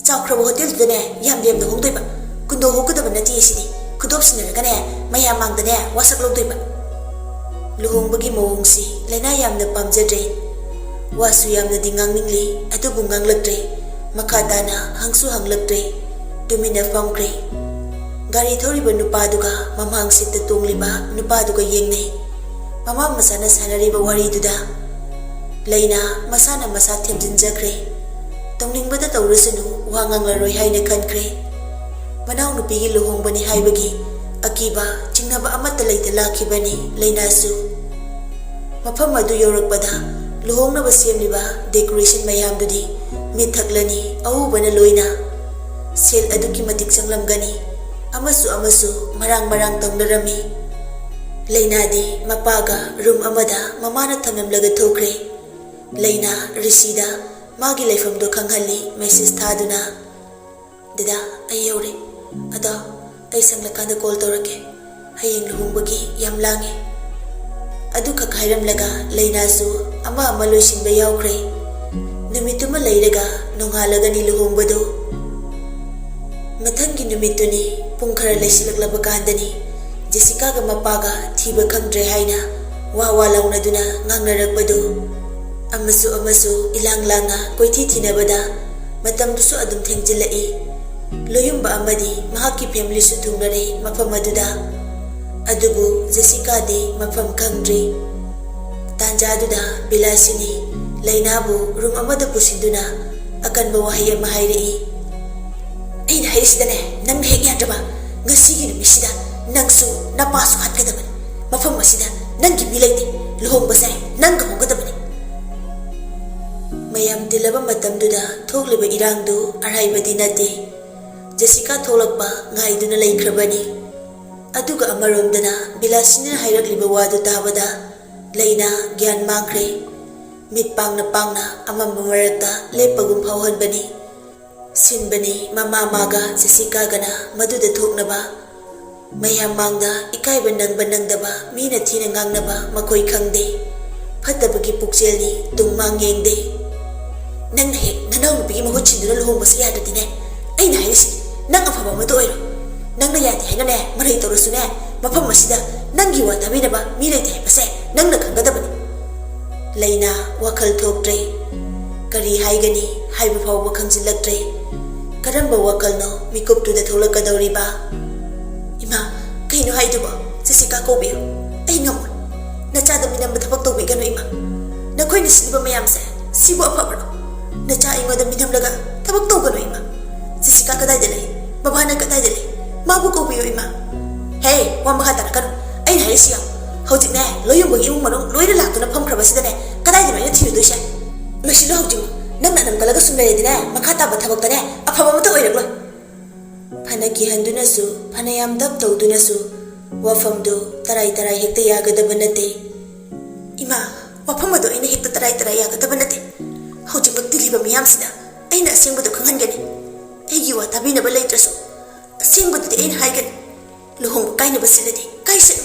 ꯆꯥꯎꯈ꯭ꯔꯕ ꯍꯣꯇꯦꯜꯗꯨꯗꯅꯦ ꯌꯥꯝ ꯂꯦꯝꯅ ꯍꯣꯡꯗꯣꯏꯕ꯫ ꯀꯨꯟꯗꯣ ꯍꯣꯡꯒꯗꯕ ꯅꯠꯇꯦ ꯁꯤꯗꯤ꯫ ꯈꯨꯗꯣꯞ ꯁꯤꯟꯅꯔꯒꯅꯦ ꯃꯌꯥꯝ ꯃꯥꯡꯗꯅꯦ ꯋꯥꯁꯛ ꯂꯧꯗꯣꯏꯕ꯫ ꯂꯨꯍꯣꯡꯕꯒꯤ ꯃꯑꯣꯡꯁꯤ ꯂꯩꯅꯥ ꯌꯥꯝꯅ ꯄꯥꯝꯖꯗ꯭ꯔꯦ꯫ ꯋꯥꯁꯨ ꯌꯥꯝꯅꯗꯤ ꯉꯥꯡꯅꯤꯡꯂꯤ, ꯑꯗꯨꯕꯨ ꯉꯥꯡꯂꯛꯇ꯭ꯔꯦ꯫ ꯃꯈꯥ ꯇꯥꯅ ꯍꯪꯁꯨ ꯍꯪꯂꯛꯇ꯭ꯔꯦ꯫ ꯇꯨꯃꯤꯟꯅ ꯐꯝꯈ꯭ꯔꯦ꯫ ꯒꯥꯔꯤ ꯊꯧꯔꯤꯕ ꯅꯨꯄꯥꯗꯨꯒ ꯃꯃꯥꯡ ꯁꯤꯠꯇ ꯇꯣꯡꯂꯤꯕ ꯅꯨꯄꯥꯗꯨꯒ ꯌꯦꯡꯅꯩ꯫ ꯃꯃꯥ ꯃꯆꯥꯅ ꯁꯥꯟꯅꯔꯤꯕ ꯋꯥꯔꯤꯗꯨꯗ ꯂꯩꯅꯥ ꯃꯁꯥꯅ ꯃꯁꯥ ꯊꯦꯝꯖꯤꯟꯖꯈ꯭ꯔꯦ꯫ ꯇꯧꯅꯤꯡꯕꯗ ꯇꯧꯔꯁꯅꯨ, ꯋꯥ ꯉꯥꯡꯂꯔꯣꯏ ꯍꯥꯏꯅ ꯈꯟꯈ꯭ꯔꯦ꯫ ꯃꯅꯥꯎꯅꯨꯄꯤꯒꯤ ꯂꯨꯍꯣꯡꯕꯅꯤ ꯍꯥꯏꯕꯒꯤ ꯑꯀꯤꯕ ꯆꯤꯡꯅꯕ ꯑꯃꯠꯇ ꯂꯩꯇ ꯂꯥꯛꯈꯤꯕꯅꯤ ꯂꯩꯅꯥꯁꯨ꯫ ꯃꯐꯝ ꯑꯗꯨ ꯌꯧꯔꯛꯄꯗ ꯂꯨꯍꯣꯡꯅꯕ ꯁꯦꯝꯂꯤꯕ decoration ꯃꯌꯥꯝꯗꯨꯗꯤ ꯃꯤꯠ ꯊꯛꯂꯅꯤ, ꯑꯎꯕꯅ ꯂꯣꯏꯅ꯫ ꯁꯦꯜ ꯑꯗꯨꯛꯀꯤ ꯃꯇꯤꯛ ꯆꯪꯂꯝꯒꯅꯤ꯫ ꯑꯃꯁꯨ ꯑꯃꯁꯨ ꯃꯔꯥꯡ ꯃꯔꯥꯡ ꯇꯧꯅꯔꯝꯃꯤ꯫ ꯂꯩꯅꯥꯗꯤ ꯃꯄꯥꯒ room ꯑꯃꯗ ꯃꯃꯥꯅ ꯊꯝꯂꯝꯂꯒ ꯊꯣꯛꯈ꯭ꯔꯦ꯫ ꯂꯩꯅꯥ ꯔꯤꯁꯤꯗ ꯃꯥꯒꯤ ꯂꯩꯐꯝꯗꯣ ꯈꯪꯍꯜꯂꯤ, message ꯊꯥꯗꯨꯅ꯫ "ꯗꯗꯥ, ꯑꯩ ꯌꯧꯔꯦ꯫ ꯑꯗꯣ ꯑꯩ ꯁꯪꯂꯀꯥꯟꯗ call ꯇꯧꯔꯛꯀꯦ꯫ ꯍꯌꯦꯡ ꯂꯨꯍꯣꯡꯕꯒꯤ ꯌꯥꯝ ꯂꯥꯡꯉꯦ꯫" ꯑꯗꯨꯈꯛ ꯍꯥꯏꯔꯝꯂꯒ ꯂꯩꯅꯥꯁꯨ ꯑꯃ ꯑꯃ ꯂꯣꯏꯁꯤꯟꯕ ꯌꯥꯎꯈ꯭ꯔꯦ꯫ ꯅꯨꯃꯤꯠꯇꯨꯃ ꯂꯩꯔꯒ ꯅꯣꯡꯉꯥꯜꯂꯒꯅꯤ ꯂꯨꯍꯣꯡꯕꯗꯨ꯫ ꯃꯊꯪꯒꯤ ꯅꯨꯃꯤꯠꯇꯨꯅꯤ꯫ ꯄꯨꯡ ꯈꯔ ꯂꯩꯁꯤꯜꯂꯛꯂꯕ ꯀꯥꯟꯗꯅꯤ ꯖꯦꯁꯤꯀꯥꯒ ꯃꯄꯥꯒ ꯊꯤꯕ ꯈꯪꯗ꯭ꯔꯦ ꯍꯥꯏꯅ ꯋꯥ ꯋꯥ ꯂꯥꯎꯅꯗꯨꯅ ꯉꯥꯡꯅꯔꯛꯄꯗꯨ꯫ ꯑꯃꯁꯨ ꯑꯃꯁꯨ ꯏꯂꯥꯡ ꯂꯥꯡꯅ ꯀꯣꯏꯊꯤ ꯊꯤꯅꯕꯗ ꯃꯇꯝꯗꯨꯁꯨ ꯑꯗꯨꯝ ꯊꯦꯡꯖꯤꯜꯂꯛꯏ꯫ ꯂꯣꯌꯨꯝꯕ ꯑꯃꯗꯤ ꯃꯍꯥꯛꯀꯤ familyꯁꯨ ꯊꯨꯡꯂꯔꯦ ꯃꯐꯝ ꯑꯗꯨꯗ꯫ ꯑꯗꯨꯕꯨ ꯖꯦꯁꯤꯀꯥꯗꯤ ꯃꯐꯝ ꯈꯪꯗ꯭ꯔꯤ꯫ ꯇꯥꯟꯖꯥꯗꯨꯗ ꯕꯤꯂꯥꯁꯤꯅꯤ ꯂꯩꯅꯥꯕꯨ room ꯑꯃꯗ ꯄꯨꯁꯤꯟꯗꯨꯅ ꯑꯀꯟꯕ ꯋꯥꯍꯩ ꯑꯃ ꯍꯥꯏꯔꯛꯏ꯫ "ꯑꯩꯅ ꯍꯥꯏꯔꯤꯁꯤꯗꯅꯦ ꯅꯪꯅ ꯍꯦꯛ ꯌꯥꯗ꯭ꯔꯕ? ꯉꯁꯤꯒꯤ ꯅꯨꯃꯤꯠꯁꯤꯗ ꯅꯪꯁꯨ ꯅꯄꯥꯁꯨ ꯍꯥꯠꯀꯗꯕꯅꯤ꯫ ꯃꯐꯝ ꯑꯁꯤꯗ ꯅꯪꯒꯤ ꯃꯤ ꯂꯩꯇꯦ꯫ ꯂꯨꯍꯣꯡꯕꯁꯦ ꯅꯪꯒ ꯍꯣꯡꯒꯗꯕꯅꯤ꯫ ꯃꯌꯥꯝ ꯇꯤꯜꯂꯕ ꯃꯇꯝꯗꯨꯗ ꯊꯣꯛꯂꯤꯕ ꯏꯔꯥꯡꯗꯨ ꯑꯔꯥꯏꯕꯗꯤ ꯅꯠꯇꯦ꯫ ꯖꯦꯁꯤꯀꯥ ꯊꯣꯛꯂꯛꯄ ꯉꯥꯏꯗꯨꯅ ꯂꯩꯈ꯭ꯔꯕꯅꯤ꯫ ꯑꯗꯨꯒ ꯑꯃꯔꯣꯝꯗꯅ ꯕꯤꯂꯥꯁꯤꯅꯤꯅ ꯍꯥꯏꯔꯛꯂꯤꯕ ꯋꯥꯗꯨ ꯇꯥꯕꯗ ꯂꯩꯅꯥ ꯒ꯭ꯌꯥꯟ ꯃꯥꯡꯈ꯭ꯔꯦ꯫ ꯃꯤꯠ ꯄꯥꯡꯅ ꯄꯥꯡꯅ ꯑꯃꯝꯕ ꯃꯔꯛꯇ ꯂꯦꯞꯄꯒꯨꯝ ꯐꯥꯎꯍꯟꯕꯅꯤ꯫ ꯁꯤꯟꯕꯅꯤ ꯃꯃꯥ ꯃꯥꯒ ꯖꯦꯁꯤꯀꯥꯒꯅ ꯃꯗꯨꯗ ꯊꯣꯛꯅꯕ꯫ ꯃꯌꯥꯝ ꯃꯥꯡꯗ ꯏꯀꯥꯏꯕ ꯅꯪꯕ ꯅꯪꯗꯕ, ꯃꯤꯅ ꯊꯤꯅ ꯉꯥꯡꯅꯕ ꯃꯈꯣꯏ ꯈꯪꯗꯦ꯫ ꯐꯠꯇꯕꯒꯤ ꯄꯨꯛꯆꯦꯜꯅꯤ, ꯇꯨꯡ ꯃꯥꯡ ꯌꯦꯡꯗꯦ꯫ ꯅꯪꯅ ꯍꯦꯛ ꯅꯅꯥꯎꯅꯨꯄꯤꯒꯤ ꯃꯍꯨꯠ ꯁꯤꯟꯗꯨꯅ ꯂꯨꯍꯣꯡꯕꯁꯦ ꯌꯥꯗ꯭ꯔꯗꯤꯅꯦ, ꯑꯩꯅ ꯍꯥꯏꯔꯤꯁꯤ, ꯅꯪ ꯑꯐꯕ ꯑꯃꯗ ꯑꯣꯏꯔꯣ꯫ ꯅꯪꯅ ꯌꯥꯗꯦ ꯍꯥꯏꯅꯅꯦ ꯃꯔꯩ ꯇꯧꯔꯁꯨꯅꯦ, ꯃꯐꯝ ꯑꯁꯤꯗ ꯅꯪꯒꯤ ꯋꯥ ꯇꯥꯕꯤꯅꯕ ꯃꯤ ꯂꯩꯇꯦ ꯍꯥꯏꯕꯁꯦ ꯅꯪꯅ ꯈꯪꯒꯗꯕꯅꯤ꯫ ꯂꯩꯅꯥ ꯋꯥꯈꯜ ꯊꯣꯛꯇ꯭ꯔꯦ꯫ ꯀꯔꯤ ꯍꯥꯏꯒꯅꯤ ꯍꯥꯏꯕ ꯐꯥꯎꯕ ꯈꯪꯖꯤꯜꯂꯛꯇ꯭ꯔꯦ꯫ ꯀꯔꯝꯕ ꯋꯥꯈꯜꯅꯣ ꯃꯤꯀꯨꯞꯇꯨꯗ ꯊꯣꯛꯂꯛꯀꯗꯧꯔꯤꯕ? ꯏꯃꯥ, ꯀꯩꯅꯣ ꯍꯥꯏꯗꯨꯕꯣ? ꯖꯦꯁꯤꯀꯥ ꯀꯧꯕꯤꯌꯨ꯫ ꯑꯩ ꯉꯝꯃꯣꯏ꯫ ꯅꯆꯥꯗ ꯃꯤꯅꯝꯕ ꯊꯕꯛ ꯇꯧꯕꯤꯒꯅꯨ ꯏꯃꯥ꯫ ꯅꯈꯣꯏꯅ ꯁꯤꯜꯂꯤꯕ ꯃꯌꯥꯝꯁꯦ ꯁꯤꯕꯨ ꯑꯐꯕ꯭ꯔꯣ? ꯅꯆꯥ ꯑꯩꯉꯣꯟꯗ ꯃꯤꯅꯝꯂꯒ ꯊꯕꯛ ꯇꯧꯒꯅꯨ ꯏꯃꯥ꯫ ꯖꯦꯁꯤꯀꯥ ꯀꯗꯥꯏꯗ ꯂꯩ? ꯕꯕꯥꯅ ꯀꯗꯥꯏꯗ ꯂꯩ? ꯃꯥꯕꯨ ꯀꯧꯕꯤꯌꯨ ꯏꯃꯥ꯫ ꯍꯦ, ꯋꯥ ꯃꯈꯥ ꯇꯥꯔꯛꯀꯅꯨ꯫ ꯑꯩꯅ ꯍꯥꯏꯔꯤꯁꯤ ꯌꯦꯡꯉꯨ꯫ ꯍꯧꯖꯤꯛꯅꯦ, ꯂꯣꯏ ꯌꯨꯝꯕꯒꯤ ꯏꯃꯨꯡ ꯃꯅꯨꯡ ꯂꯣꯏꯅ ꯂꯥꯛꯇꯨꯅ ꯐꯝꯈ꯭ꯔꯕꯁꯤꯗꯅꯦ, ꯀꯗꯥꯏꯗꯅꯣ ꯑꯩꯅ ꯊꯤꯔꯨꯗꯣꯏꯁꯦ? ꯂꯣꯏꯁꯤꯜꯂꯨ ꯍꯧꯖꯤꯛꯃꯛ꯫ ꯅꯪꯅ ꯑꯅꯝ ꯀꯜꯂꯒ ꯁꯨꯝ ꯂꯩꯔꯗꯤꯅꯦ, ꯃꯈꯥ ꯇꯥꯕ ꯊꯕꯛꯇꯅꯦ ꯑꯐꯕ ꯑꯃꯠꯇ ꯑꯣꯏꯔꯛꯂꯣꯏ꯫ ꯐꯅ ꯀꯤꯍꯟꯗꯨꯅꯁꯨ, ꯐꯅꯌꯥꯝ ꯗꯞ ꯇꯧꯗꯨꯅꯁꯨ ꯋꯥꯐꯝꯗꯨ ꯇꯔꯥꯏ ꯇꯔꯥꯏ ꯍꯦꯛꯇ ꯌꯥꯒꯗꯕ ꯅꯠꯇꯦ꯫ ꯏꯃꯥ, ꯋꯥꯐꯝ ꯑꯗꯨ ꯑꯩꯅ ꯍꯦꯛꯇ ꯇꯔꯥꯏ ꯇꯔꯥꯏ ꯌꯥꯒꯗꯕ ꯅꯠꯇꯦ꯫ ꯍꯧꯖꯤꯛꯃꯛ ꯇꯤꯜꯂꯤꯕ ꯃꯤꯌꯥꯝꯁꯤꯗ ꯑꯩꯅ ꯑꯁꯦꯡꯕꯗꯨ ꯈꯪꯍꯟꯒꯅꯤ꯫ ꯑꯩꯒꯤ ꯋꯥ ꯇꯥꯕꯤꯅꯕ ꯂꯩꯇ꯭ꯔꯁꯨ, ꯑꯁꯦꯡꯕꯗꯨꯗꯤ ꯑꯩꯅ ꯍꯥꯏꯒꯅꯤ꯫ ꯂꯨꯍꯣꯡꯕ ꯀꯥꯏꯅꯕ ꯁꯤꯜꯂꯗꯤ ꯀꯥꯏꯁꯅꯨ꯫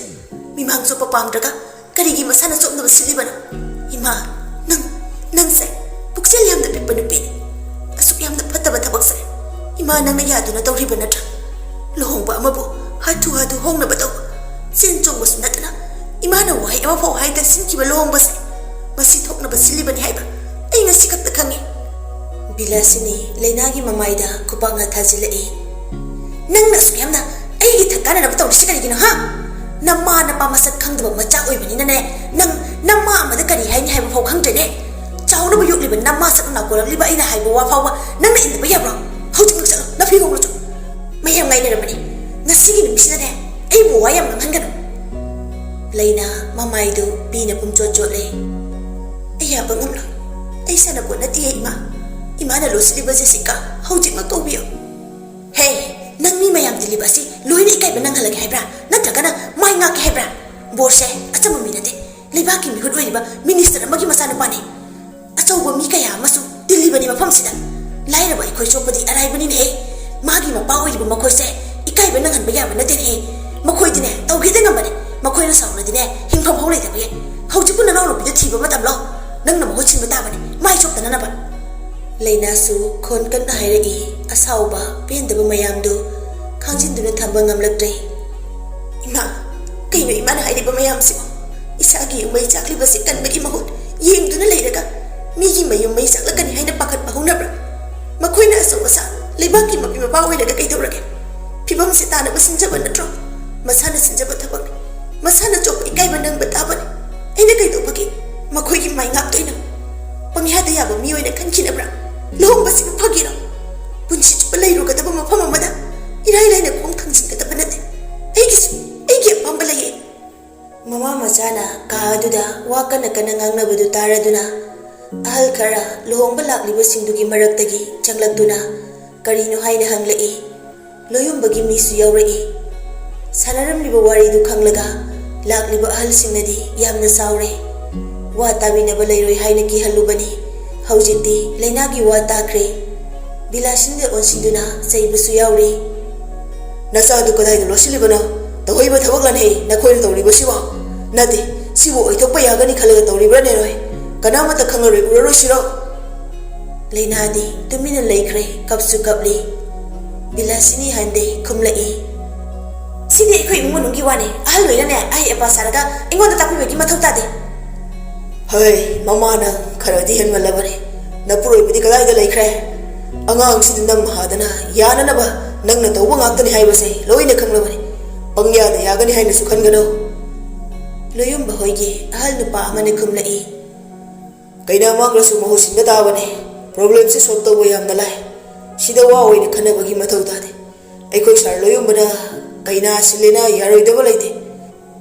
ꯃꯤꯃꯥꯡ ꯆꯣꯞꯄ ꯄꯥꯝꯗ꯭ꯔꯒ ꯀꯔꯤꯒꯤ ꯃꯁꯥꯅ ꯆꯣꯞꯅꯕ ꯁꯤꯜꯂꯤꯕꯅꯣ? ꯏꯃꯥ, ꯅꯪ, ꯅꯪꯁꯦ ꯄꯨꯛꯆꯦꯜ ꯌꯥꯝꯅ ꯄꯤꯛꯄ ꯅꯨꯄꯤꯅꯤ꯫ ꯑꯁꯨꯛ ꯌꯥꯝꯅ ꯐꯠꯇꯕ ꯊꯕꯛꯁꯦ ꯏꯃꯥ ꯅꯪꯅ ꯌꯥꯗꯨꯅ ꯇꯧꯔꯤꯕ ꯅꯠꯇ꯭ꯔꯥ? ꯂꯨꯍꯣꯡꯕ ꯑꯃꯕꯨ ꯍꯥꯊꯨ ꯍꯥꯊꯨ ꯍꯣꯡꯅꯕ ꯇꯧꯕ, ꯆꯦꯟ ꯆꯣꯡꯕꯁꯨ ꯅꯠꯇꯅ ꯏꯃꯥꯅ ꯋꯥꯍꯩ ꯑꯃꯐꯥꯎ ꯍꯥꯏꯗ ꯁꯤꯟꯈꯤꯕ ꯂꯨꯍꯣꯡꯕꯁꯦ ꯃꯁꯤ ꯊꯣꯛꯅꯕ ꯁꯤꯜꯂꯤꯕꯅꯤ ꯍꯥꯏꯕ ꯑꯩ ꯉꯁꯤ ꯈꯛꯇ ꯈꯪꯉꯤ꯫ ꯕꯤꯂꯥꯁꯤꯅꯤ ꯂꯩꯅꯥꯒꯤ ꯃꯃꯥꯏꯗ ꯈꯨꯄꯥꯛꯅ ꯊꯥꯖꯤꯜꯂꯛꯏ꯫ ꯅꯪꯅ ꯑꯁꯨꯛ ꯌꯥꯝꯅ ꯑꯩꯒꯤ ꯊꯛ ꯀꯥꯟꯅꯅꯕ ꯇꯧꯔꯤꯁꯤ ꯀꯔꯤꯒꯤꯅꯣ, ꯍꯥ? ꯅꯃꯥ ꯅꯄꯥ ꯃꯁꯛ ꯈꯪꯗꯕ ꯃꯆꯥ ꯑꯣꯏꯕꯅꯤꯅꯅꯦ, ꯅꯪ ꯅꯃꯥ ꯑꯃꯗ ꯀꯔꯤ ꯍꯥꯏꯅꯤ ꯍꯥꯏꯕ ꯐꯥꯎ ꯈꯪꯗ꯭ꯔꯦꯅꯦ꯫ ꯆꯥꯎꯅꯕ ꯌꯣꯛꯂꯤꯕ ꯅꯃꯥ ꯁꯛ ꯅꯥꯀꯣꯜꯂꯝꯂꯤꯕ ꯑꯩꯅ ꯍꯥꯏꯕ ꯋꯥ ꯐꯥꯎꯕ ꯅꯪꯅ ꯏꯟꯗꯕ ꯌꯥꯕ꯭ꯔꯣ? ꯍꯧꯖꯤꯛꯃꯛ ꯆꯠꯂꯣ, ꯅꯐꯤ ꯍꯣꯡꯂꯨ ꯆꯠꯂꯣ꯫ ꯃꯌꯥꯝ ꯉꯥꯏꯅꯔꯝꯕꯅꯤ꯫ ꯉꯁꯤꯒꯤ ꯅꯨꯃꯤꯠꯁꯤꯗꯅꯦ, ꯑꯩꯕꯨ ꯋꯥ ꯌꯥꯝ ꯉꯥꯡꯍꯟꯒꯅꯨ꯫ ꯂꯩꯅꯥ ꯃꯃꯥꯏꯗꯨ ꯄꯤꯅ ꯄꯨꯝꯆꯣꯠ ꯆꯣꯠꯂꯦ꯫ ꯑꯩ ꯌꯥꯕ ꯉꯝꯂꯣꯏ꯫ ꯑꯩ ꯁꯥꯟꯅꯄꯣꯠ ꯅꯠꯇꯤꯌꯦ, ꯏꯃꯥ꯫ ꯏꯃꯥꯅ ꯂꯣꯠꯁꯤꯜꯂꯤꯕ ꯖꯦꯁꯤꯀꯥ, ꯍꯧꯖꯤꯛꯃꯛ ꯀꯧꯕꯤꯌꯨ꯫ ꯍꯦ, ꯅꯪ ꯃꯤ ꯃꯌꯥꯝ ꯇꯤꯜꯂꯤꯕ ꯑꯁꯤ ꯂꯣꯏꯅ ꯏꯀꯥꯏꯕ ꯅꯪꯍꯜꯂꯒꯦ ꯍꯥꯏꯕ꯭ꯔꯥ? ꯅꯠꯇ꯭ꯔꯒꯅ ꯃꯥꯏ ꯉꯥꯛꯀꯦ ꯍꯥꯏꯕ꯭ꯔꯥ? ꯕꯣꯁꯁꯦ ꯑꯆꯝꯕ ꯃꯤ ꯅꯠꯇꯦ꯫ ꯂꯩꯕꯥꯛꯀꯤ ꯃꯤꯍꯨꯠ ꯑꯣꯏꯔꯤꯕ ꯃꯤꯅꯤꯁꯇꯔ ꯑꯃꯒꯤ ꯃꯆꯥꯅꯨꯄꯥꯅꯤ꯫ ꯑꯆꯧꯕ ꯃꯤ ꯀꯌꯥ ꯑꯃꯁꯨ ꯇꯤꯜꯂꯤꯕꯅꯤ ꯃꯐꯝꯁꯤꯗ꯫ ꯂꯥꯏꯔꯕ ꯑꯩꯈꯣꯏ ꯆꯣꯞꯄꯗꯤ ꯑꯔꯥꯏꯕꯅꯤꯅꯦꯍꯦ꯫ ꯃꯥꯒꯤ ꯃꯄꯥ ꯑꯣꯏꯔꯤꯕ ꯃꯈꯣꯏꯁꯦ ꯏꯀꯥꯏꯕ ꯅꯪꯍꯟꯕ ꯌꯥꯕ ꯅꯠꯇꯦꯅꯦꯍꯦ꯫ ꯃꯈꯣꯏꯗꯤꯅꯦ, ꯇꯧꯒꯦꯗ ꯉꯝꯕꯅꯦ꯫ ꯃꯈꯣꯏꯅ ꯁꯥꯎꯔꯗꯤꯅꯦ, ꯍꯤꯡꯐꯝ ꯍꯧ ꯂꯩꯇꯕ ꯌꯥꯏ꯫ ꯍꯧꯖꯤꯛꯄꯨ ꯅꯅꯥꯎꯅꯨꯄꯤꯗꯨ ꯊꯤꯕ ꯃꯇꯝꯂꯣ? ꯅꯪꯅ ꯃꯍꯨꯠ ꯁꯤꯟꯕ ꯇꯥꯕꯅꯤ, ꯃꯥꯏ ꯆꯣꯞꯇꯅꯅꯕ꯫ ꯂꯩꯅꯥꯁꯨ ꯈꯣꯟ ꯀꯟꯅ ꯍꯥꯏꯔꯛꯏ꯫ ꯑꯁꯥꯎꯕ, ꯄꯦꯟꯗꯕ ꯃꯌꯥꯝꯗꯨ ꯈꯥꯡꯖꯤꯟꯗꯨꯅ ꯊꯝꯕ ꯉꯝꯂꯛꯇ꯭ꯔꯦ꯫ ꯏꯃꯥ, ꯀꯩꯅꯣ ꯏꯃꯥꯅ ꯍꯥꯏꯔꯤꯕ ꯃꯌꯥꯝꯁꯤꯕꯣ? ꯏꯁꯥꯒꯤ ꯌꯨꯝ ꯃꯩ ꯆꯥꯛꯂꯤꯕꯁꯤ ꯀꯟꯕꯒꯤ ꯃꯍꯨꯠ ꯌꯦꯡꯗꯨꯅ ꯂꯩꯔꯒ ꯃꯤꯒꯤ ꯃꯌꯨꯝ ꯃꯩ ꯆꯥꯛꯂꯛꯀꯅꯤ ꯍꯥꯏꯅ ꯄꯥꯈꯠꯄ ꯍꯧꯅꯕ꯭ꯔꯥ? ꯃꯈꯣꯏꯅ ꯑꯆꯧ ꯑꯁꯥ ꯂꯩꯕꯥꯛꯀꯤ ꯃꯄꯤ ꯃꯄꯥ ꯑꯣꯏꯔꯒ ꯀꯩꯗꯧꯔꯒꯦ? ꯐꯤꯕꯝꯁꯤ ꯇꯥꯅꯕ ꯁꯤꯟꯖꯕ ꯅꯠꯇ꯭ꯔꯣ? ꯃꯁꯥꯅ ꯁꯤꯟꯖꯕ ꯊꯕꯛꯅꯤ꯫ ꯃꯁꯥꯅ ꯆꯣꯞꯄ ꯏꯀꯥꯏꯕ ꯅꯪꯕ ꯇꯥꯕꯅꯤ꯫ ꯑꯩꯅ ꯀꯩꯗꯧꯕꯒꯤ ꯃꯈꯣꯏꯒꯤ ꯃꯥꯏ ꯉꯥꯛꯇꯣꯏꯅꯣ? ꯄꯪꯌꯥꯗ ꯌꯥꯕ ꯃꯤ ꯑꯣꯏꯅ ꯈꯟꯈꯤꯅꯕ꯭ꯔꯥ? ꯂꯨꯍꯣꯡꯕꯁꯤꯕꯨ ꯐꯒꯤꯔꯣ? ꯄꯨꯟꯁꯤ ꯆꯨꯞꯄ ꯂꯩꯔꯨꯒꯗꯕ ꯃꯐꯝ ꯑꯃꯗ ꯏꯔꯥꯏ ꯂꯥꯏꯅ ꯈꯣꯡ ꯊꯥꯡꯖꯤꯟꯒꯗꯕ ꯅꯠꯇꯦ꯫ ꯑꯩꯒꯤꯁꯨ ꯑꯩꯒꯤ ꯑꯄꯥꯝꯕ ꯂꯩꯌꯦ꯫ ꯃꯃꯥ ꯃꯆꯥꯅ ꯀꯥ ꯑꯗꯨꯗ ꯋꯥ ꯀꯟꯅ ꯀꯟꯅ ꯉꯥꯡꯅꯕꯗꯨ ꯇꯥꯔꯗꯨꯅ, ꯑꯍꯜ ꯈꯔ ꯂꯨꯍꯣꯡꯕ ꯂꯥꯛꯂꯤꯕꯁꯤꯡꯗꯨꯒꯤ ꯃꯔꯛꯇꯒꯤ ꯆꯪꯂꯛꯇꯨꯅ ꯀꯔꯤꯅꯣ ꯍꯥꯏꯅ ꯍꯪꯂꯛꯏ꯫ ꯂꯣꯌꯨꯝꯕꯒꯤ ꯃꯤꯁꯨ ꯌꯥꯎꯔꯛꯏ꯫ ꯁꯥꯟꯅꯔꯝꯂꯤꯕ ꯋꯥꯔꯤꯗꯨ ꯈꯪꯂꯒ ꯂꯥꯛꯂꯤꯕ ꯑꯍꯜꯁꯤꯡꯅꯗꯤ ꯌꯥꯝꯅ ꯁꯥꯎꯔꯦ꯫ ꯋꯥ ꯇꯥꯕꯤꯅꯕ ꯂꯩꯔꯣꯏ ꯍꯥꯏꯅ ꯀꯤꯍꯜꯂꯨꯕꯅꯤ꯫ ꯍꯧꯖꯤꯛꯇꯤ ꯂꯩꯅꯥꯒꯤ ꯋꯥ ꯇꯥꯈ꯭ꯔꯦ꯫ ꯕꯤꯂꯥꯁꯤꯅꯤꯗ ꯑꯣꯟꯁꯤꯟꯗꯨꯅ ꯆꯩꯕꯁꯨ ꯌꯥꯎꯔꯤ꯫ "ꯅꯆꯥꯗꯨ ꯀꯗꯥꯏꯗ ꯂꯣꯠꯁꯤꯜꯂꯤꯕꯅꯣ? ꯇꯧꯍꯩꯕ ꯊꯕꯛ ꯂꯥꯟꯍꯩ ꯅꯈꯣꯏꯅ ꯇꯧꯔꯤꯕꯁꯤꯕꯣ꯫ ꯅꯠꯇꯦ, ꯁꯤꯕꯨ ꯑꯣꯏꯊꯣꯛꯄ ꯌꯥꯒꯅꯤ ꯈꯜꯂꯒ ꯇꯧꯔꯤꯕ꯭ꯔꯥꯅꯦ ꯅꯣꯏ? ꯀꯅꯥꯃꯠꯇ ꯈꯪꯂꯔꯣꯏ, ꯎꯔꯔꯣꯏꯁꯤꯔꯣ?" ꯂꯩꯅꯥꯗꯤ ꯇꯨꯃꯤꯟꯅ ꯂꯩꯈ꯭ꯔꯦ, ꯀꯞꯁꯨ ꯀꯞꯂꯤ꯫ ꯕꯤꯂꯥꯁꯤꯅꯤ ꯍꯟꯗꯦ ꯈꯨꯝꯂꯛꯏ꯫ "ꯁꯤꯗꯤ ꯑꯩꯈꯣꯏ ꯏꯃꯨꯡ ꯃꯅꯨꯡꯒꯤ ꯋꯥꯅꯤ꯫ ꯑꯍꯜ ꯂꯣꯏꯅꯅꯦ ꯑꯍꯩ ꯑꯄꯥ ꯁꯥꯔꯒ ꯑꯩꯉꯣꯟꯗ ꯇꯥꯛꯄꯤꯕꯒꯤ ꯃꯊꯧ ꯇꯥꯗꯦ꯫" "ꯍꯩ, ꯃꯃꯥ ꯅꯪ ꯈꯔꯗꯤ ꯍꯦꯟꯃꯜꯂꯕꯅꯤ꯫ ꯅꯄꯨꯔꯣꯏꯕꯗꯤ ꯀꯗꯥꯏꯗ ꯂꯩꯈ꯭ꯔꯦ? ꯑꯉꯥꯡꯁꯤꯗ ꯅꯝ ꯍꯥꯗꯅ ꯌꯥꯅꯅꯕ ꯅꯪꯅ ꯇꯧꯕ ꯉꯥꯛꯇꯅꯤ ꯍꯥꯏꯕꯁꯦ ꯂꯣꯏꯅ ꯈꯪꯂꯕꯅꯤ꯫ ꯄꯪꯌꯥꯗ ꯌꯥꯒꯅꯤ ꯍꯥꯏꯅꯁꯨ ꯈꯟꯒꯅꯨ꯫" ꯂꯣꯌꯨꯝꯕ ꯍꯣꯏꯒꯤ ꯑꯍꯜ ꯅꯨꯄꯥ ꯑꯃꯅ ꯈꯨꯝꯂꯛꯏ꯫ "ꯀꯩꯅꯥ ꯃꯥꯡꯂꯁꯨ ꯃꯍꯨꯠ ꯁꯤꯟꯕ ꯇꯥꯕꯅꯤ꯫ ꯄ꯭ꯔꯣꯕ꯭ꯂꯦꯝꯁꯦ ꯁꯣꯜꯕ ꯇꯧꯕ ꯌꯥꯝꯅ ꯂꯥꯏ꯫ ꯁꯤꯗ ꯋꯥ ꯑꯣꯏꯅ ꯈꯟꯅꯕꯒꯤ ꯃꯊꯧ ꯇꯥꯗꯦ꯫ ꯑꯩꯈꯣꯏ ꯁꯥꯔ ꯂꯣꯌꯨꯝꯕꯅ ꯂꯩꯅꯥ ꯑꯁꯤ ꯂꯩꯅꯥ ꯌꯥꯔꯣꯏꯗꯕ ꯂꯩꯇꯦ꯫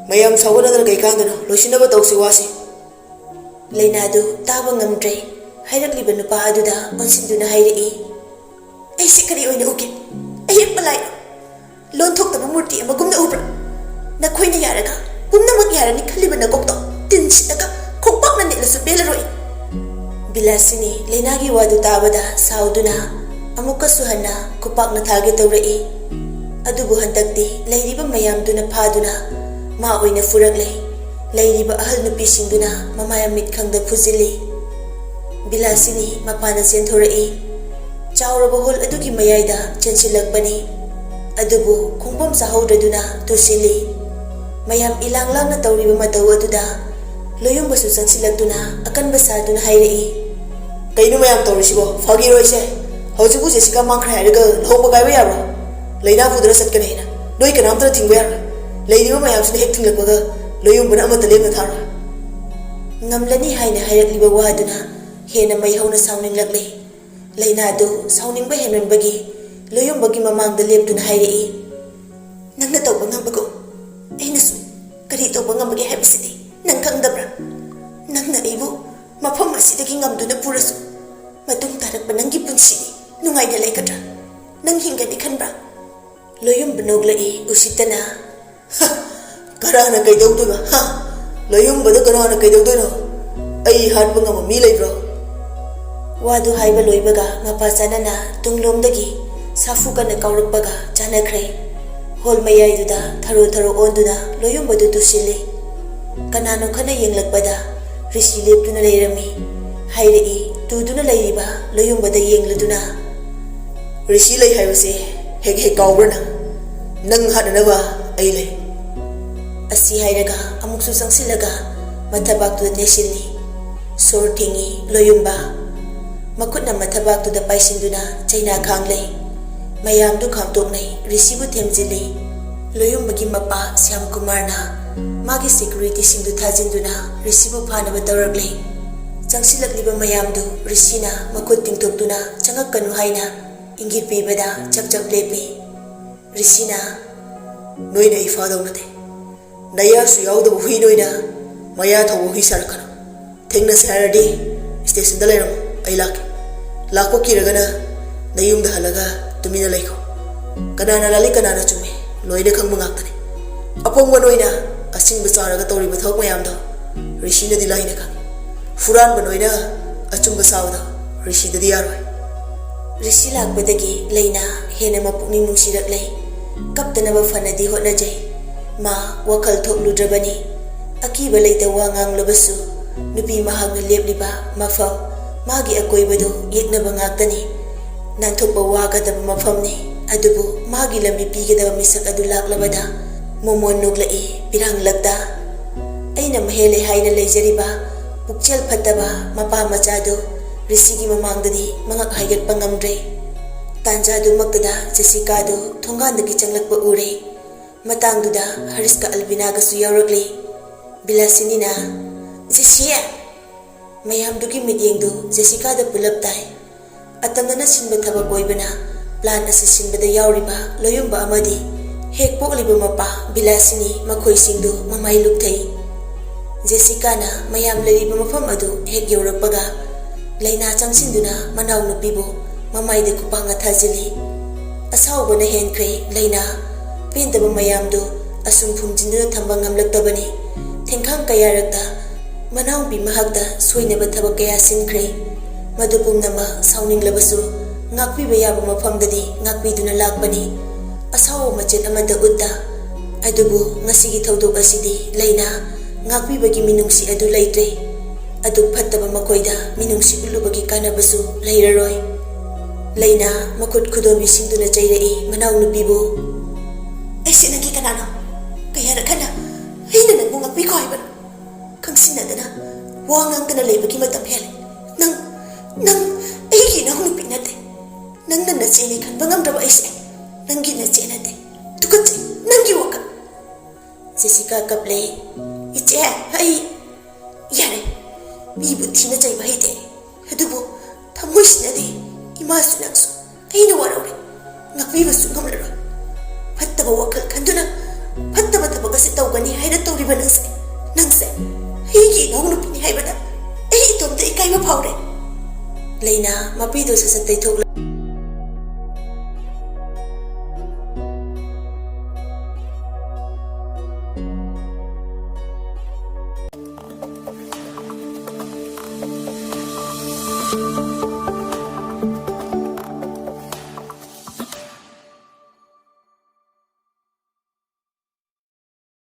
ꯃꯌꯥꯝ ꯁꯥꯎꯒꯠꯅꯗꯅ ꯀꯩ ꯀꯥꯟꯗꯅꯣ? ꯂꯣꯏꯁꯤꯟꯅꯕ ꯇꯧꯁꯤ ꯋꯥꯁꯤ꯫ ꯂꯩꯅꯥꯗꯨ ꯇꯥꯕ ꯉꯝꯗ꯭ꯔꯦ꯫ ꯍꯥꯏꯔꯛꯂꯤꯕ ꯅꯨꯄꯥ ꯑꯗꯨꯗ ꯑꯣꯟꯁꯤꯟꯗꯨꯅ ꯍꯥꯏꯔꯛꯏ, "ꯑꯩꯁꯤ ꯀꯔꯤ ꯑꯣꯏꯅ ꯎꯒꯦ? ꯑꯌꯦꯛꯄ ꯂꯥꯏ, ꯂꯣꯟꯊꯣꯛꯇꯕ ꯃꯨꯔꯇꯤ ꯑꯃꯒꯨꯝꯅ ꯎꯕ꯭ꯔꯥ? ꯅꯈꯣꯏꯅ ꯌꯥꯔꯒ ꯄꯨꯝꯅꯃꯛ ꯌꯥꯔꯅꯤ ꯈꯜꯂꯤꯕ ꯅꯀꯣꯛꯇꯣ ꯇꯤꯟꯁꯤꯠꯂꯒ ꯈꯣꯡꯄꯥꯛꯅ ꯅꯦꯠꯂꯁꯨ ꯄꯦꯜꯂꯔꯣꯏ꯫" ꯕꯤꯂꯥꯁꯤꯅꯤ ꯂꯩꯅꯥꯒꯤ ꯋꯥꯗꯨ ꯇꯥꯕꯗ ꯁꯥꯎꯗꯨꯅ ꯑꯃꯨꯛꯀꯁꯨ ꯍꯟꯅ ꯈꯨꯄꯥꯛꯅ ꯊꯥꯒꯦ ꯇꯧꯔꯛꯏ꯫ ꯑꯗꯨꯕꯨ ꯍꯟꯗꯛꯇꯤ ꯂꯩꯔꯤꯕ ꯃꯌꯥꯝꯗꯨꯅ ꯐꯥꯗꯨꯅ ꯃꯥ ꯑꯣꯏꯅ ꯐꯨꯔꯛꯂꯦ꯫ ꯂꯩꯔꯤꯕ ꯑꯍꯜ ꯅꯨꯄꯤꯁꯤꯡꯗꯨꯅ ꯃꯃꯥꯏ ꯃꯃꯤꯠ ꯈꯪꯗ ꯐꯨꯖꯤꯜꯂꯤ꯫ ꯕꯤꯂꯥꯁꯤꯅꯤ ꯃꯄꯥꯟꯗ ꯆꯦꯟꯊꯣꯔꯛꯏ꯫ ꯆꯥꯎꯔꯕ ꯍꯣꯜ ꯑꯗꯨꯒꯤ ꯃꯌꯥꯏꯗ ꯆꯦꯟꯁꯤꯜꯂꯛꯄꯅꯤ꯫ ꯑꯗꯨꯕꯨ ꯈꯣꯡꯐꯝ ꯆꯥꯍꯧꯗ꯭ꯔꯗꯨꯅ ꯇꯨꯁꯤꯜꯂꯤ꯫ ꯃꯌꯥꯝ ꯏꯂꯥꯡ ꯂꯥꯡꯅ ꯇꯧꯔꯤꯕ ꯃꯇꯧ ꯑꯗꯨꯗ ꯂꯣꯌꯨꯝꯕꯁꯨ ꯆꯪꯁꯤꯜꯂꯛꯇꯨꯅ ꯑꯀꯟꯕ ꯁꯥꯗꯨꯅ ꯍꯥꯏꯔꯛꯏ, "ꯀꯩꯅꯣ ꯃꯌꯥꯝ ꯇꯧꯔꯤꯁꯤꯕꯣ? ꯐꯥꯒꯤꯔꯣ ꯑꯩꯁꯦ? ꯍꯧꯖꯤꯛꯄꯨ ꯖꯦꯁꯤꯀꯥ ꯃꯥꯡꯈ꯭ꯔꯦ ꯍꯥꯏꯔꯒ ꯂꯨꯍꯣꯡꯕ ꯀꯥꯏꯕ ꯌꯥꯕ꯭ꯔꯣ? ꯂꯩꯅꯥ ꯄꯨꯗꯨꯅ ꯆꯠꯀꯅꯤ ꯍꯥꯏꯅ ꯅꯣꯏ ꯀꯅꯥꯝꯇꯅ ꯊꯤꯡꯕ ꯌꯥꯔꯣꯏ꯫ ꯂꯩꯔꯤꯕ ꯃꯌꯥꯝꯁꯤꯅ ꯍꯦꯛ ꯊꯤꯡꯂꯛꯄꯒ ꯂꯣꯌꯨꯝꯕꯅ ꯑꯃꯠꯇ ꯂꯦꯝꯅ ꯊꯥꯔꯣꯏ꯫" ꯉꯝꯂꯅꯤ ꯍꯥꯏꯅ ꯍꯥꯏꯔꯛꯂꯤꯕ ꯋꯥꯗꯨꯅ ꯍꯦꯟꯅ ꯃꯩ ꯍꯧꯅ ꯁꯥꯎꯅꯤꯡꯂꯛꯂꯦ꯫ ꯂꯩꯅꯥꯗꯨ ꯁꯥꯎꯅꯤꯡꯕ ꯍꯦꯟꯃꯟꯕꯒꯤ ꯂꯣꯌꯨꯝꯕꯒꯤ ꯃꯃꯥꯡꯗ ꯂꯦꯞꯇꯨꯅ ꯍꯥꯏꯔꯛꯏ, "ꯅꯪꯅ ꯇꯧꯕ ꯉꯝꯕꯒꯨꯝ ꯑꯩꯅꯁꯨ ꯀꯔꯤ ꯇꯧꯕ ꯉꯝꯕꯒꯦ ꯍꯥꯏꯕꯁꯤꯗꯤ ꯅꯪ ꯈꯪꯗꯕ꯭ꯔꯥ? ꯅꯪꯅ ꯑꯩꯕꯨ ꯃꯐꯝ ꯑꯁꯤꯗꯒꯤ ꯉꯝꯗꯨꯅ ꯄꯨꯔꯁꯨ ꯃꯇꯨꯡ ꯇꯥꯔꯛꯄ ꯅꯪꯒꯤ ꯄꯨꯟꯁꯤꯗꯤ ꯅꯨꯡꯉꯥꯏꯅ ꯂꯩꯒꯗ꯭ꯔꯥ? ꯅꯪ ꯍꯤꯡꯒꯅꯤ ꯈꯟꯕ꯭ꯔꯥ?" ꯂꯣꯌꯨꯝꯕ ꯅꯣꯛꯂꯛꯏ ꯎꯁꯤꯠꯇꯅ꯫ "ꯍ! ꯀꯅꯥꯅ ꯀꯩꯗꯧꯗꯣꯏꯕ? ꯍ! ꯂꯣꯌꯨꯝꯕꯗ ꯀꯅꯥꯅ ꯀꯩꯗꯧꯗꯣꯏꯅꯣ? ꯑꯩ ꯍꯥꯠꯄ ꯉꯝꯕ ꯃꯤ ꯂꯩꯕ꯭ꯔꯣ?" ꯋꯥꯗꯨ ꯍꯥꯏꯕ ꯂꯣꯏꯕꯒ ꯃꯄꯥ ꯆꯥꯅꯅ ꯇꯨꯡꯂꯣꯝꯗꯒꯤ ꯁꯥꯐꯨ ꯀꯟꯅ ꯀꯥꯎꯔꯛꯄꯒ ꯆꯥꯅꯈ꯭ꯔꯦ꯫ ꯍꯣꯜ ꯃꯌꯥꯏꯗꯨꯗ ꯊꯔꯣ ꯊꯔꯣ ꯑꯣꯟꯗꯨꯅ ꯂꯣꯌꯨꯝꯕꯗꯨ ꯇꯨꯁꯤꯜꯂꯤ꯫ ꯀꯅꯥꯅꯣ ꯈꯟꯅ ꯌꯦꯡꯂꯛꯄꯗ ꯔꯤꯁꯤ ꯂꯦꯞꯇꯨꯅ ꯂꯩꯔꯝꯃꯤ꯫ ꯍꯥꯏꯔꯛꯏ ꯇꯨꯗꯨꯅ ꯂꯩꯔꯤꯕ ꯂꯣꯌꯨꯝꯕꯗ ꯌꯦꯡꯂꯗꯨꯅ, "ꯔꯤꯁꯤ ꯂꯩ ꯍꯥꯏꯕꯁꯦ ꯍꯦꯛ ꯍꯦꯛ ꯀꯥꯎꯕ꯭ꯔꯥ ꯅꯪ? ꯅꯪ ꯍꯥꯠꯅꯅꯕ ꯑꯩ ꯂꯩ꯫" ꯑꯁꯤ ꯍꯥꯏꯔꯒ ꯑꯃꯨꯛꯁꯨ ꯆꯪꯁꯤꯜꯂꯒ ꯃꯊꯕꯥꯛꯇꯨꯗ ꯅꯦꯠꯁꯤꯜꯂꯤ꯫ ꯁꯣꯔ ꯊꯤꯡꯏ ꯂꯣꯌꯨꯝꯕ꯫ ꯃꯈꯨꯠꯅ ꯃꯊꯕꯥꯛꯇꯨꯗ ꯄꯥꯏꯁꯤꯟꯗꯨꯅ ꯆꯩꯅꯥ ꯈꯥꯡꯂꯦ꯫ ꯃꯌꯥꯝꯗꯨ ꯈꯥꯝꯇꯣꯛꯅꯩ, ꯔꯤꯁꯤꯕꯨ ꯊꯦꯝꯖꯤꯜꯂꯤ꯫ ꯂꯣꯌꯨꯝꯕꯒꯤ ꯃꯄꯥ ꯁ꯭ꯌꯥꯝ ꯀꯨꯃꯥꯔꯅ ꯃꯥꯒꯤ ꯁꯦꯀ꯭ꯌꯨꯔꯤꯇꯤꯁꯤꯡꯗꯨ ꯊꯥꯖꯤꯟꯗꯨꯅ ꯔꯤꯁꯤꯕꯨ ꯐꯥꯅꯕ ꯇꯧꯔꯛꯂꯦ꯫ ꯆꯪꯁꯤꯜꯂꯛꯂꯤꯕ ꯃꯌꯥꯝꯗꯨ ꯔꯤꯁꯤꯅ ꯃꯈꯨꯠ ꯇꯤꯡꯊꯣꯛꯇꯨꯅ ꯆꯪꯉꯛꯀꯅꯨ ꯍꯥꯏꯅ ꯏꯪꯒꯤꯠ ꯄꯤꯕꯗ ꯆꯞ ꯆꯞ ꯂꯦꯞꯄꯤ꯫ ꯔꯤꯁꯤꯅ, ꯅꯣꯏꯅ ꯑꯩ ꯐꯥꯗꯧ ꯅꯠꯇꯦ꯫ ꯅꯌꯥꯁꯨ ꯌꯥꯎꯗꯕ ꯍꯨꯏ ꯅꯣꯏꯅ ꯃꯌꯥ ꯊꯧꯕ ꯍꯨꯏ ꯁꯥꯔꯛꯀꯅꯨ꯫ ꯊꯦꯡꯅꯁꯦ ꯍꯥꯏꯔꯗꯤ ꯁ꯭ꯇꯦꯁꯟꯗ ꯂꯩꯔꯝꯃꯣ, ꯑꯩ ꯂꯥꯛꯀꯦ꯫ ꯂꯥꯛꯄ ꯀꯤꯔꯒꯅ ꯅꯌꯨꯝꯗ ꯍꯜꯂꯒ ꯇꯨꯃꯤꯟꯅ ꯂꯩꯈꯣ꯫ ꯀꯅꯥꯅ ꯂꯥꯜꯂꯤ, ꯀꯅꯥꯅ ꯆꯨꯝꯃꯤ, ꯂꯣꯏꯅ ꯈꯪꯕ ꯉꯥꯛꯇꯅꯤ꯫ ꯑꯄꯪꯕ ꯅꯣꯏꯅ ꯑꯁꯤꯡꯕ ꯆꯥꯔꯒ ꯇꯧꯔꯤꯕ ꯊꯕꯛ ꯃꯌꯥꯝꯗꯣ ꯔꯤꯁꯤꯅꯗꯤ ꯂꯥꯏꯅ ꯈꯪꯏ꯫ ꯍꯨꯔꯥꯟꯕ ꯅꯣꯏꯅ ꯑꯆꯨꯝꯕ ꯁꯥꯕꯗꯣ ꯔꯤꯁꯤꯗꯗꯤ ꯌꯥꯔꯣꯏ꯫ ꯔꯤꯁꯤ ꯂꯥꯛꯄꯗꯒꯤ ꯂꯩꯅꯥ ꯍꯦꯟꯅ ꯃꯄꯨꯛꯅꯤꯡ ꯅꯨꯡꯁꯤꯔꯛꯂꯦ꯫ ꯀꯞꯇꯅꯕ ꯐꯅꯗꯤ ꯍꯣꯠꯅꯖꯩ꯫ ꯃꯥ ꯋꯥꯈꯜ ꯊꯣꯛꯂꯨꯗ꯭ꯔꯕꯅꯤ꯫ ꯑꯀꯤꯕ ꯂꯩꯇ ꯋꯥ ꯉꯥꯡꯂꯕꯁꯨ ꯅꯨꯄꯤ ꯃꯍꯥꯛꯅ ꯂꯦꯞꯂꯤꯕ ꯃꯐꯝ, ꯃꯥꯒꯤ ꯑꯀꯣꯏꯕꯗꯨ ꯌꯦꯛꯅꯕ ꯉꯥꯛꯇꯅꯤ꯫ ꯅꯥꯟꯊꯣꯛꯄ ꯋꯥꯒꯗꯕ ꯃꯐꯝꯅꯤ꯫ ꯑꯗꯨꯕꯨ ꯃꯥꯒꯤ ꯂꯝꯕꯤ ꯄꯤꯒꯗꯕ ꯃꯤꯁꯛ ꯑꯗꯨ ꯂꯥꯛꯂꯕꯗ ꯃꯣꯃꯣꯟ ꯅꯣꯛꯂꯛꯏ ꯄꯤꯔꯥꯡꯂꯛꯇ꯫ ꯑꯩꯅ ꯃꯍꯦꯜꯂꯦ ꯍꯥꯏꯅ ꯂꯩꯖꯔꯤꯕ ꯄꯨꯛꯆꯦꯜ ꯐꯠꯇꯕ ꯃꯄꯥ ꯃꯆꯥꯗꯨ ꯔꯤꯁꯤꯒꯤ ꯃꯃꯥꯡꯗꯗꯤ ꯃꯉꯛ ꯍꯥꯏꯒꯠꯄ ꯉꯝꯗ꯭ꯔꯦ꯫ ꯇꯥꯟꯖꯥꯗꯨꯃꯛꯇꯗ ꯖꯦꯁꯤꯀꯥꯗꯨ ꯊꯣꯡꯒꯥꯟꯗꯒꯤ ꯆꯪꯂꯛꯄ ꯎꯔꯦ꯫ ꯃꯇꯥꯡꯗꯨꯗ ꯍꯔꯤꯁꯀ ꯑꯜꯕꯤꯅꯥꯒꯁꯨ ꯌꯥꯎꯔꯛꯂꯦ꯫ ꯕꯤꯂꯥꯁꯤꯅꯤꯅ, "ꯖꯦꯁꯤ!" ꯃꯌꯥꯝꯗꯨꯒꯤ ꯃꯤꯠꯌꯦꯡꯗꯨ ꯖꯦꯁꯤꯀꯥꯗ ꯄꯨꯂꯞ ꯇꯥꯏ꯫ ꯑꯇꯝꯅꯅ ꯁꯤꯟꯕ ꯊꯕꯛ ꯑꯣꯏꯕꯅ ꯄ꯭ꯂꯥꯟ ꯑꯁꯤ ꯁꯤꯟꯕꯗ ꯌꯥꯎꯔꯤꯕ ꯂꯣꯌꯨꯝꯕ ꯑꯃꯗꯤ ꯍꯦꯛ ꯄꯣꯛꯂꯤꯕ ꯃꯄꯥ ꯕꯤꯂꯥꯁꯤꯅꯤ ꯃꯈꯣꯏꯁꯤꯡꯗꯨ ꯃꯃꯥꯏ ꯂꯨꯞꯊꯩ꯫ ꯖꯦꯁꯤꯀꯥꯅ ꯃꯌꯥꯝ ꯂꯩꯔꯤꯕ ꯃꯐꯝ ꯑꯗꯨ ꯍꯦꯛ ꯌꯧꯔꯛꯄꯒ ꯂꯩꯅꯥ ꯆꯪꯁꯤꯟꯗꯨꯅ ꯃꯅꯥꯎꯅꯨꯄꯤꯕꯨ ꯃꯃꯥꯏꯗ ꯈꯨꯄꯥꯡꯅ ꯊꯥꯖꯤꯜꯂꯤ꯫ ꯑꯁꯥꯎꯕꯅ ꯍꯦꯟꯈ꯭ꯔꯦ ꯂꯩꯅꯥ꯫ ꯄꯦꯟꯗꯕ ꯃꯌꯥꯝꯗꯨ ꯑꯁꯨꯝ ꯐꯨꯝꯖꯤꯟꯗꯨꯅ ꯊꯝꯕ ꯉꯝꯂꯛꯇꯕꯅꯤ꯫ ꯊꯦꯡꯈꯥꯡ ꯀꯌꯥꯔꯛꯇ ꯃꯅꯥꯎꯄꯤ ꯃꯍꯥꯛꯇ ꯁꯣꯏꯅꯕ ꯊꯕꯛ ꯀꯌꯥ ꯁꯤꯟꯈ꯭ꯔꯦ꯫ ꯃꯗꯨ ꯄꯨꯝꯅꯃꯛ ꯁꯥꯎꯅꯤꯡꯂꯕꯁꯨ ꯉꯥꯛꯄꯤꯕ ꯌꯥꯕ ꯃꯐꯝꯗꯗꯤ ꯉꯥꯛꯄꯤꯗꯨꯅ ꯂꯥꯛꯄꯅꯤ꯫ ꯑꯁꯥꯎꯕ ꯃꯆꯦꯠ ꯑꯃꯠꯇ ꯎꯠꯇ꯫ ꯑꯗꯨꯕꯨ ꯉꯁꯤꯒꯤ ꯊꯧꯗꯣꯛ ꯑꯁꯤꯗꯤ ꯂꯩꯅꯥ ꯉꯥꯛꯄꯤꯕꯒꯤ ꯃꯤꯅꯨꯡꯁꯤ ꯑꯗꯨ ꯂꯩꯇ꯭ꯔꯦ꯫ ꯑꯗꯨꯛ ꯐꯠꯇꯕ ꯃꯈꯣꯏꯗ ꯃꯤꯅꯨꯡꯁꯤ ꯎꯠꯂꯨꯕꯒꯤ ꯀꯥꯟꯅꯕꯁꯨ ꯂꯩꯔꯔꯣꯏ꯫ ꯂꯩꯅꯥ ꯃꯈꯨꯠ ꯈꯨꯗꯣꯝꯕꯤꯁꯤꯡꯗꯨꯅ ꯆꯩꯔꯛꯏ ꯃꯅꯥꯎꯅꯨꯄꯤꯕꯨ꯫ "ꯑꯩꯁꯦ ꯅꯪꯒꯤ ꯀꯅꯥꯅꯣ? ꯀꯌꯥꯔꯛ ꯍꯟꯅ ꯑꯩꯅ ꯅꯪꯕꯨ ꯉꯥꯛꯄꯤꯈꯣ ꯍꯥꯏꯕꯅꯣ? ꯈꯪꯁꯤꯟꯅꯗꯅ ꯋꯥ ꯉꯥꯡꯗꯅ ꯂꯩꯕꯒꯤ ꯃꯇꯝ ꯍꯦꯜꯂꯦ꯫ ꯅꯪ, ꯅꯪ ꯑꯩꯒꯤ ꯏꯅꯥꯎꯅꯨꯄꯤ ꯅꯠꯇꯦ꯫ ꯅꯪꯅ ꯅꯆꯦꯅꯤ ꯈꯟꯕ ꯉꯝꯗ꯭ꯔꯕ ꯑꯩꯁꯦ ꯅꯪꯒꯤ ꯅꯆꯦ ꯅꯠꯇꯦ꯫ ꯇꯨꯀꯠꯆꯩ ꯅꯪꯒꯤ ꯋꯥꯈꯜ꯫" ꯖꯦꯁꯤꯀꯥ ꯀꯞꯂꯦ꯫ "ꯏꯆꯦ, ꯑꯩ, ꯌꯥꯔꯦ, ꯃꯤꯕꯨ ꯊꯤꯅ ꯆꯩꯕ ꯍꯩꯇꯦ꯫ ꯑꯗꯨꯕꯨ ꯊꯃꯣꯏꯁꯤꯅꯗꯤ ꯏꯃꯥꯁꯨ ꯅꯪꯁꯨ ꯑꯩꯅ ꯋꯥꯔꯧꯔꯦ꯫ ꯉꯥꯛꯄꯤꯕꯁꯨ ꯉꯝꯂꯔꯣꯏ꯫" ꯐꯠꯇꯕ ꯋꯥꯈꯜ ꯈꯟꯗꯨꯅ ꯐꯠꯇꯕ ꯊꯕꯛ ꯑꯁꯤ ꯇꯧꯒꯅꯤ ꯍꯥꯏꯅ ꯇꯧꯔꯤꯕ ꯅꯪꯁꯦ, ꯅꯪꯁꯦ ꯑꯩꯒꯤ ꯏꯅꯥꯎꯅꯨꯄꯤꯅꯤ ꯍꯥꯏꯕꯗ ꯑꯩ ꯏꯇꯣꯝꯇ ꯏꯀꯥꯏꯕ ꯐꯥꯎꯔꯦ꯫ ꯂꯩꯅꯥ ꯃꯄꯤꯗꯨ ꯁꯠ ꯁꯠ ꯇꯩꯊꯣꯛꯂ